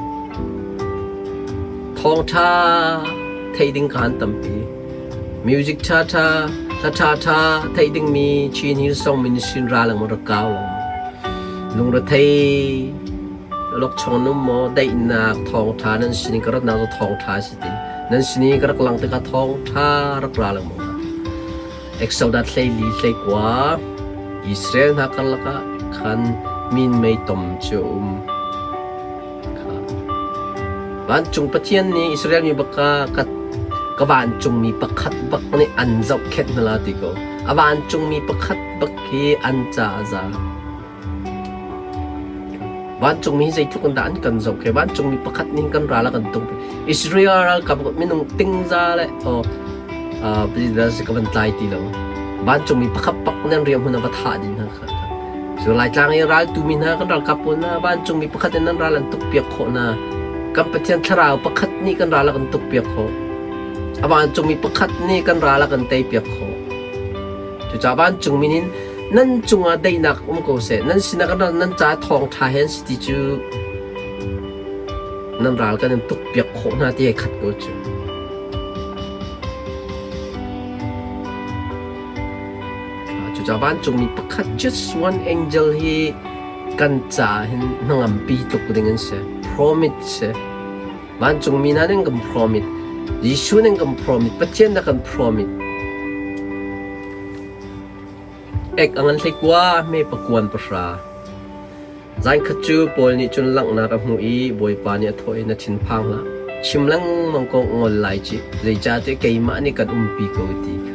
Thawngṭha thei ding ka han tampi. Music ṭha ṭha, hla ṭha ṭha theih dingmi Chin Hillsong Ministry ra lengmang rak kau lengmang. Lungrethei Awlokchong nan um maw? Daihnak thawngṭha nan sin i ka ratnak cu thawngṭha a si ti. Nan sin i ka rak lang tikah thawngṭha rak ra lengmang hna. Exodus 14 hleikua Israel hna karlak ah khan minmei tom cu a um. Kha. Vancung Pathian nih Israel mi baka ka, ka vancungmi pakhat bak nih an zohkhenh hna la ti ko. A vancungmi pakhat bak hi an ca a za. Vancungmi hi zeitluk in dah an kan zohkhenh. Vancungmi pakhat nih kan ral a kan tung. Israel ralkap minung tingza le oh, uh, ka van tlai ti lo. Vancungmi pakhat pak nan riam hmun a va thah ding hna kha. So Laitlang i raltu mi hna kan ralkap pawl hna vancungmi pakhat in nan ral an tuk piak khawh hna. Kan Pathian thlarau pakhat nih kan ral a kan tuk piak khawh. A vancungmi pakhat nih kan ral a kan tei piak khawh. Cucaah vancungmi nih nan cungah daihnak um ko seh, nan sinah kan nan caah thawngṭha he an si ti cu nan ral kan in tukpiak khawh hna ti he khat ko cu. Cucaah vancungmi pakhat just one angel hi kan caah hin hnangampi tluk ding an si. Promise si. Vancungmi hna nih an kan promise. Jesuh nih an kan promise. Pathian nih a kan promise. Ek a ngan hleikua, hme pakuan pahra. Zainkhat cu Paul nih cun langhnak a hmuh i Bawipa nih a thawh i na thinphang hlah. Chim lengmang ko ngol lai ci, zeicahtiah keimah nih kan umpi ko ti kha.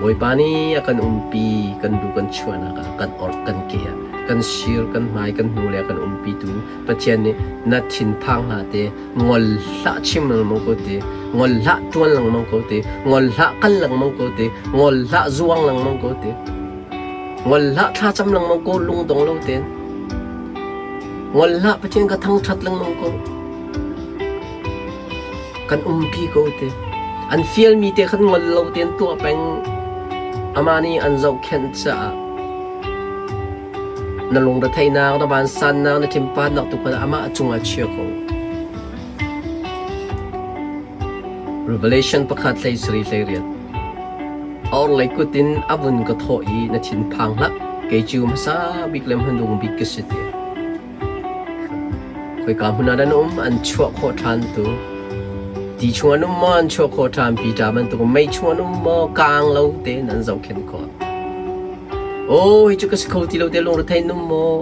Bawipa nih a kan umpi, kan lu kan chuahnak ah, kan orh kan ke ah, kan sir, kan hmai, kan hnu le a kan umpitu Pathian nih na thinphang hlah te, ngol hlah chim lengmang ko te, ngol hlah ṭuan lengmang ko te, ngol hlah kal lengmang ko te, ngol hlah zuang lengmang ko te, ngol hlah thlacam lengmang ko lungdong lo tein, ngol hlah Pathian ka thangṭhat lengmang ko, kan umpi ko te. An fialmi te khan ngol lo tein tuah peng, amah nih an zohkhenh caah Na lungretheihnak, na vansannak, na thinpannak tu kha amah cungah chia ko. Revelation pakhat hlei sarih hlei riat. Orhlei kut in a vun ka thawh i na thinphang hlah, kei cu hmasa bik le hmanung bik ka si ti. Khoika hmun ah nan um an chuah khawh ṭhan tu. Ti chung an um maw an chuah khawh ṭhan Peter bantuk mei chung an um maw kaang lo tein an zohkhenh khawh. Aw, hi cu ka si kho ti lo te lungrethei num maw?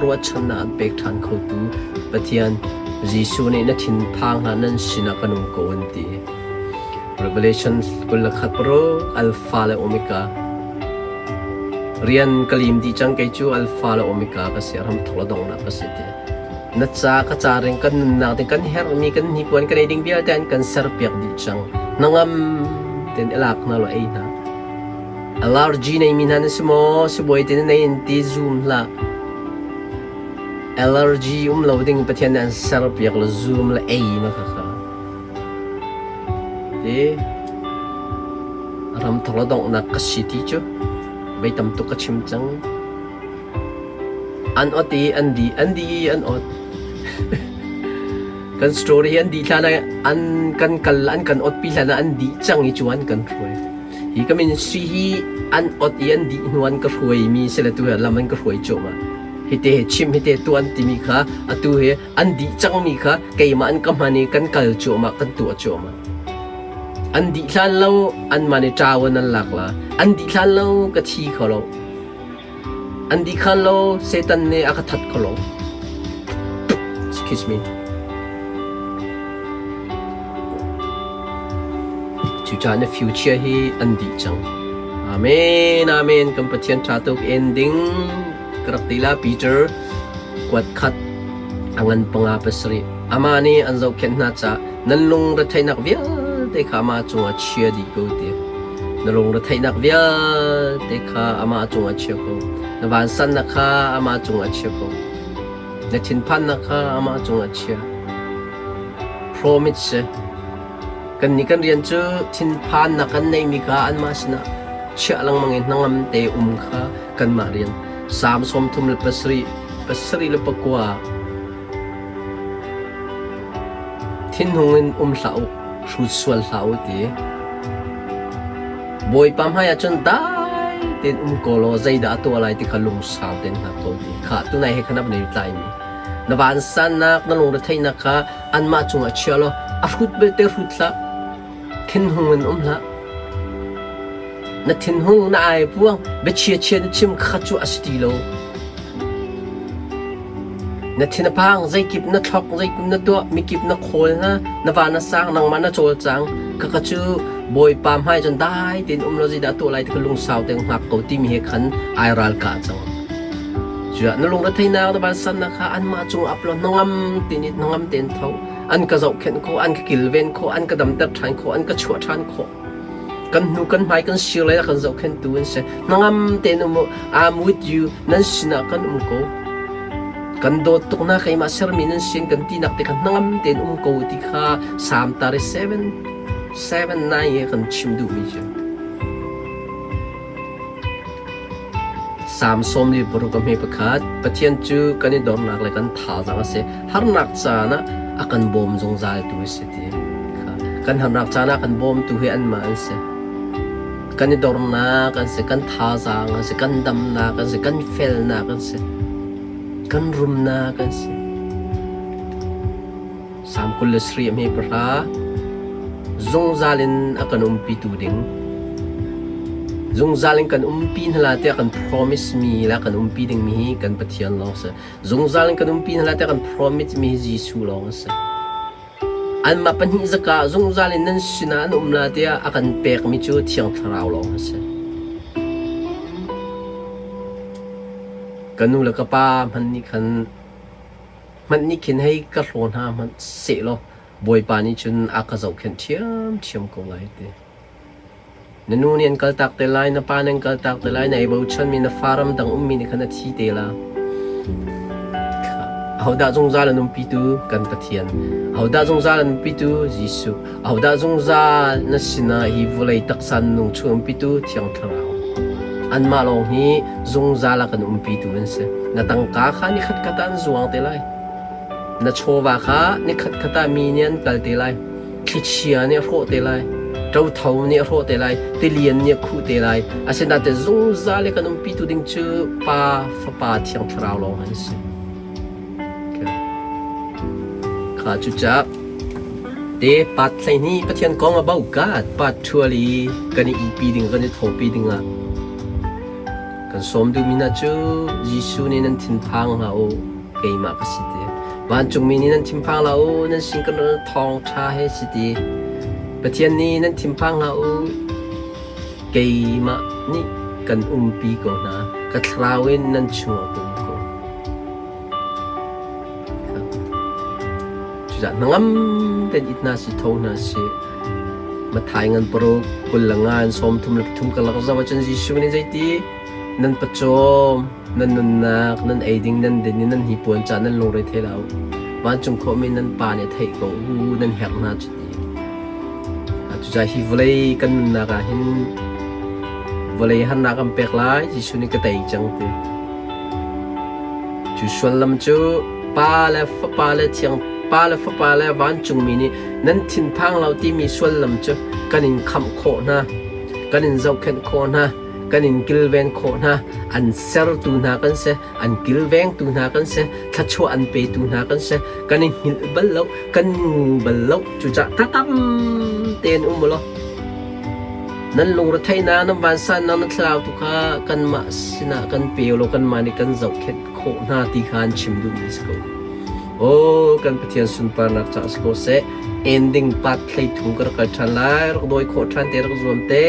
Ruahchannak an pek ṭhan khotu Pathian Jesuh nih na thinphang hlah nan sinah kan um ko an ti. Revelation 21 paruk Alpha le Omega Rian ka lim dih cang kei cu Alpha le Omega ka si ramthok le donghnak ka si ti. Na ca ka ca ring kan nunnak ding kan herhmi kan hnipuan kan ei ding vialte an kan serpiak dih cang. Hnangam tein i lak hna law ei hna. Allergy neimi hna na si maw? Sibawi te na nei in ti zum hlah. Allergy um lo ding Pathian nih an serpiak le zum le ei ma kha kha. Ti ram thok le donghnak ka si ti cu vei tam tuk ka chim cang. An ot i an di, an di i an ot. Kan story hi an dih hlan ah an kan kal an kan ot pi hlan ah an dih cang i cu an kan hruai. Hi ka ministry hi an ot i an dih hnu an ka hruai mi si le tu hi lam an ka hruai cuahmah. Hite he chim hite tuan timi kha atu hi an dih cang mi kha keimah an ka hman i kan kal cuahmah kan tuah cuahmah. An dih hlan lo anmah nih ṭawan an lak la. An dih hlan lo ka thi kho lo. An dih khan lo Satan nih a ka that kho lo. Excuse me. Cucaah na future hi an dih cang. Amen, amen. Kan Pathian ṭha tuk ending ka rak ti la Peter kuat khat a ngan panga pasarih. Amah nih an zohkhenh hna caah nan lung retheihnak vialte kha amah cungah chia dih ko ti. Na lungretheihnak vialte kha amah cungah chia ko. Na vansannak kha amah cungah chia ko. Na thinphannak kha amah cungah chia. Promise si. Kannih kan rian cu thinphannak kan neihmi kha anmah sinah chiah lengmang in hnangam te um kha kanmah rian. Salm 37, 7 le 9 Thinhung in um hlah u, hrut sual hlah u ti. Bawipa hmaiah cun dai tein um ko law zeidah a tuah lai ti kha lungsau tein hngak ko ti. Khah tunai he khan a van i tlaimi. Na vansannak, na lungretheihnak kha anmah cungah chia law a hrut belte hrut hlah. Thinhung in um hlah. Na thinhung na ai puang biachia chia na chim kha cu a si ti lo. Na thin a phang zeikip na thlok zeikip na tuah mikip na khawl hna na va na sang nangmah na cawlcang khakha cu Bawipa hmai cun dai tein um law zeidah tuah lai ti kha lungsau tein hngak ko timi he khan ai ralkah cang. Cuah na lungretheihnak na vansannak kha anmah cung ap law hnangam tein hnangam tein tho. An ka zohkhenh khawh, an ka kilven khawh, an ka damter ṭhan khawh, an ka chuah ṭhan khawh. Kan hnu kan hmai kan sir lei ah kan zohkhenhtu an si. Hnangam tein um u. I'm with you. Nan sinah kan um ko. Kan dawt tuk hna keimah sermi nan sin kan tinak te kha hnangam tein um ko ti kha Psalm 37 7 9 he kan chim duhmi cu. Salm 46 a hme pakhat Pathian cu kan i dornak le kan thazaang a si. Harnak caan ah a kan bawm zungzaltu a si ti. Kan harnak caan ah kan bawmtu hi anmah an si. Kan i dornak an si, kan thazaang an si, kan damnak an si, kan felnak an si, kan rumnak an si. Salm 27 a hme pahra zungzal in a kan umpitu ding zungzal in kan umpi hna la tiah kan promise mi la kan umpi ding mi hi kan Pathian lawng si zungzal in kan umpi hna la tiah kan promise mi hi Jesuh lawng a si anmah pahnih zaka zungzal in nan sinah an um la tiah a kan pek mi cu Thiang Thlarau lawng a si ka nu le ka pa hmanh nih khan Hmanh nih khin hei ka hlaw hna hmanh sehlaw Bawipa nih cun a ka zohkhenh ṭhiamṭhiam ko lai ti. Na nu nih an kaltak te lai, na pa nih an kaltak te lai, na ei bochanmi na fa ramdang ummi nih khan a thi te la. Ahodah zungzal an umpitu? Kan Pathian. Ahodah zungzal an umpitu? Jesuh. Ahodah zungzal na sinah hi vawlei taksa nung chung umpitu? Thiang Thlarau. Anmah lawng hi zungzal a kan umpitu an si. Na tangka kha nikhat khat ah an zuang te lai. Na chawva kha nikhat khat ah mi nih an kal te lai. Thlichia nih a hrawh te lai. Ṭotho nih a hrawh te lai. Tilian nih a khuh te lai. Asinain zungzal i kan umpitu ding cu Pa, Fapa, Thiang Thlarau lawng an si. Kha cucaah te pat 12 Pathian kong a bo kat pat ṭhual i kan i ipi ding kan i thawpi dingah kan sawm duhmi hna cu Jesuh nih nan thinphang hlah u keimah ka si ti vancungmi nih nan thinphang hlah u nan sin kan thawngṭha he si ti Pathian nih nan thinphang hlah u keimah nih kan umpi ko hna ka thlarau in nan chungah ka um ko Cucaah hnangam tein it hna sih, tho hna sih. Matthai ngan paruk 25 in 33 karlak zoh ahcun Jesuh nih zeiti nan pawcawm, nan nunnak, nan ei ding, nan din i nan hnipuan ca nan lungre thei lo. Vancung khuami nan Pa nih a theih ko u, nan herh hna cu ti. Cucaah hi vawlei kan nunnak ah hin vawlei harnak an pek lai, Jesuh nih ka tei cang ti. Cu sullam cu Pa le Fapa le Thiang Pa le Fapa le vancungmi nih nan thinphang lo timi sullam cu kan in khamh khawh hna, kan in zohkhenh khawh hna, kan in kilven khawh hna, an sertu hna kan si, an kilvengtu hna kan si, thluachuah an petu hna kan si, kan i hngilh bal lo, kan ngu bal lo. Cucaah hnangam tein um u law nan lungretheihnak, nan vansannak, nan thlarau tu kha kanmah sinah kan pe u law kanmah nih kan zohkhenh khawh hna ti kha an chim duhmi a si ko. Aw kan Pathian sunparnak caah si ko seh. Ending part 13 ka rak kal ṭhan lai. Rak dawi khawh ṭhan te, rak zuam te.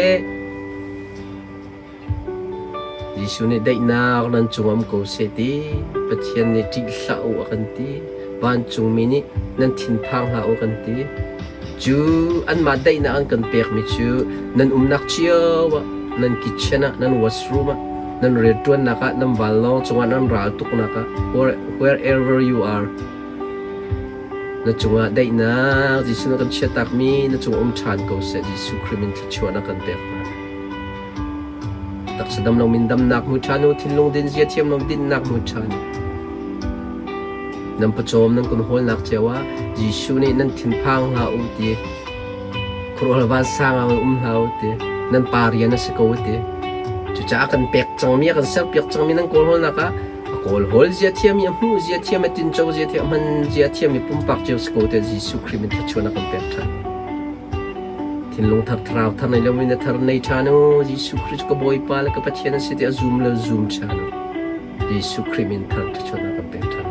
Jesuh nih daihnak nan cung um ko seh ti Pathian nih ṭih hlah u a kan ti. Vancungmi nih nan thinphang hlah u a kan ti. Cu anmah daihnak an kan pekmi cu nan umnak cio ah, nan kitchen ah, nan washroom ah, nan rianṭuannak ah, nan vanlawng cungah nan ral tuknak ah, wherever you are, na cungah daihnak Jesuh na kan chiahtakmi na cung um ṭhan ko seh. Jesuh Khrih min thluachuahnak kan pek hna. Taksa dam loin damnak hmu ṭhan u, thinlung din zia thiam lo dinnak hmu ṭhan u. Nan pawcawm nan kun hawlnak cio ah Jesuh nih nan thinphang hlah u ti, khuaruahhar vansang ah um hlah u ti, nan pa rian a si ko ti. Cucaah kan pek cangmi, a kan serpiak cangmi nan kawl hawlnak ah a kawl hawl zia thiam i a hmuh zia thiam, a tinco zia thiam, a hman zia thiam i pumpak cio si ko tiah Jesuh Khrih min thluachuah na kan pek ṭhan. Thinlung thar thlarau thar nei lomi na thar nei ṭhan u. Jesuh Khrih cu ka Bawipa le ka Pathian a si ti a zum le zum ṭhan u. Jesuh Khrih min thar thluachuahnak kan pek ṭhan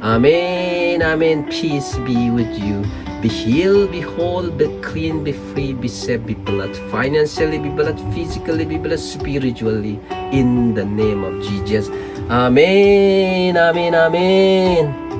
Amen. Amen. Peace be with you. Be healed, be whole, be clean, be free, be safe, be blessed financially, be blessed physically, be blessed spiritually. In the name of Jesus. Amen. Amen. Amen.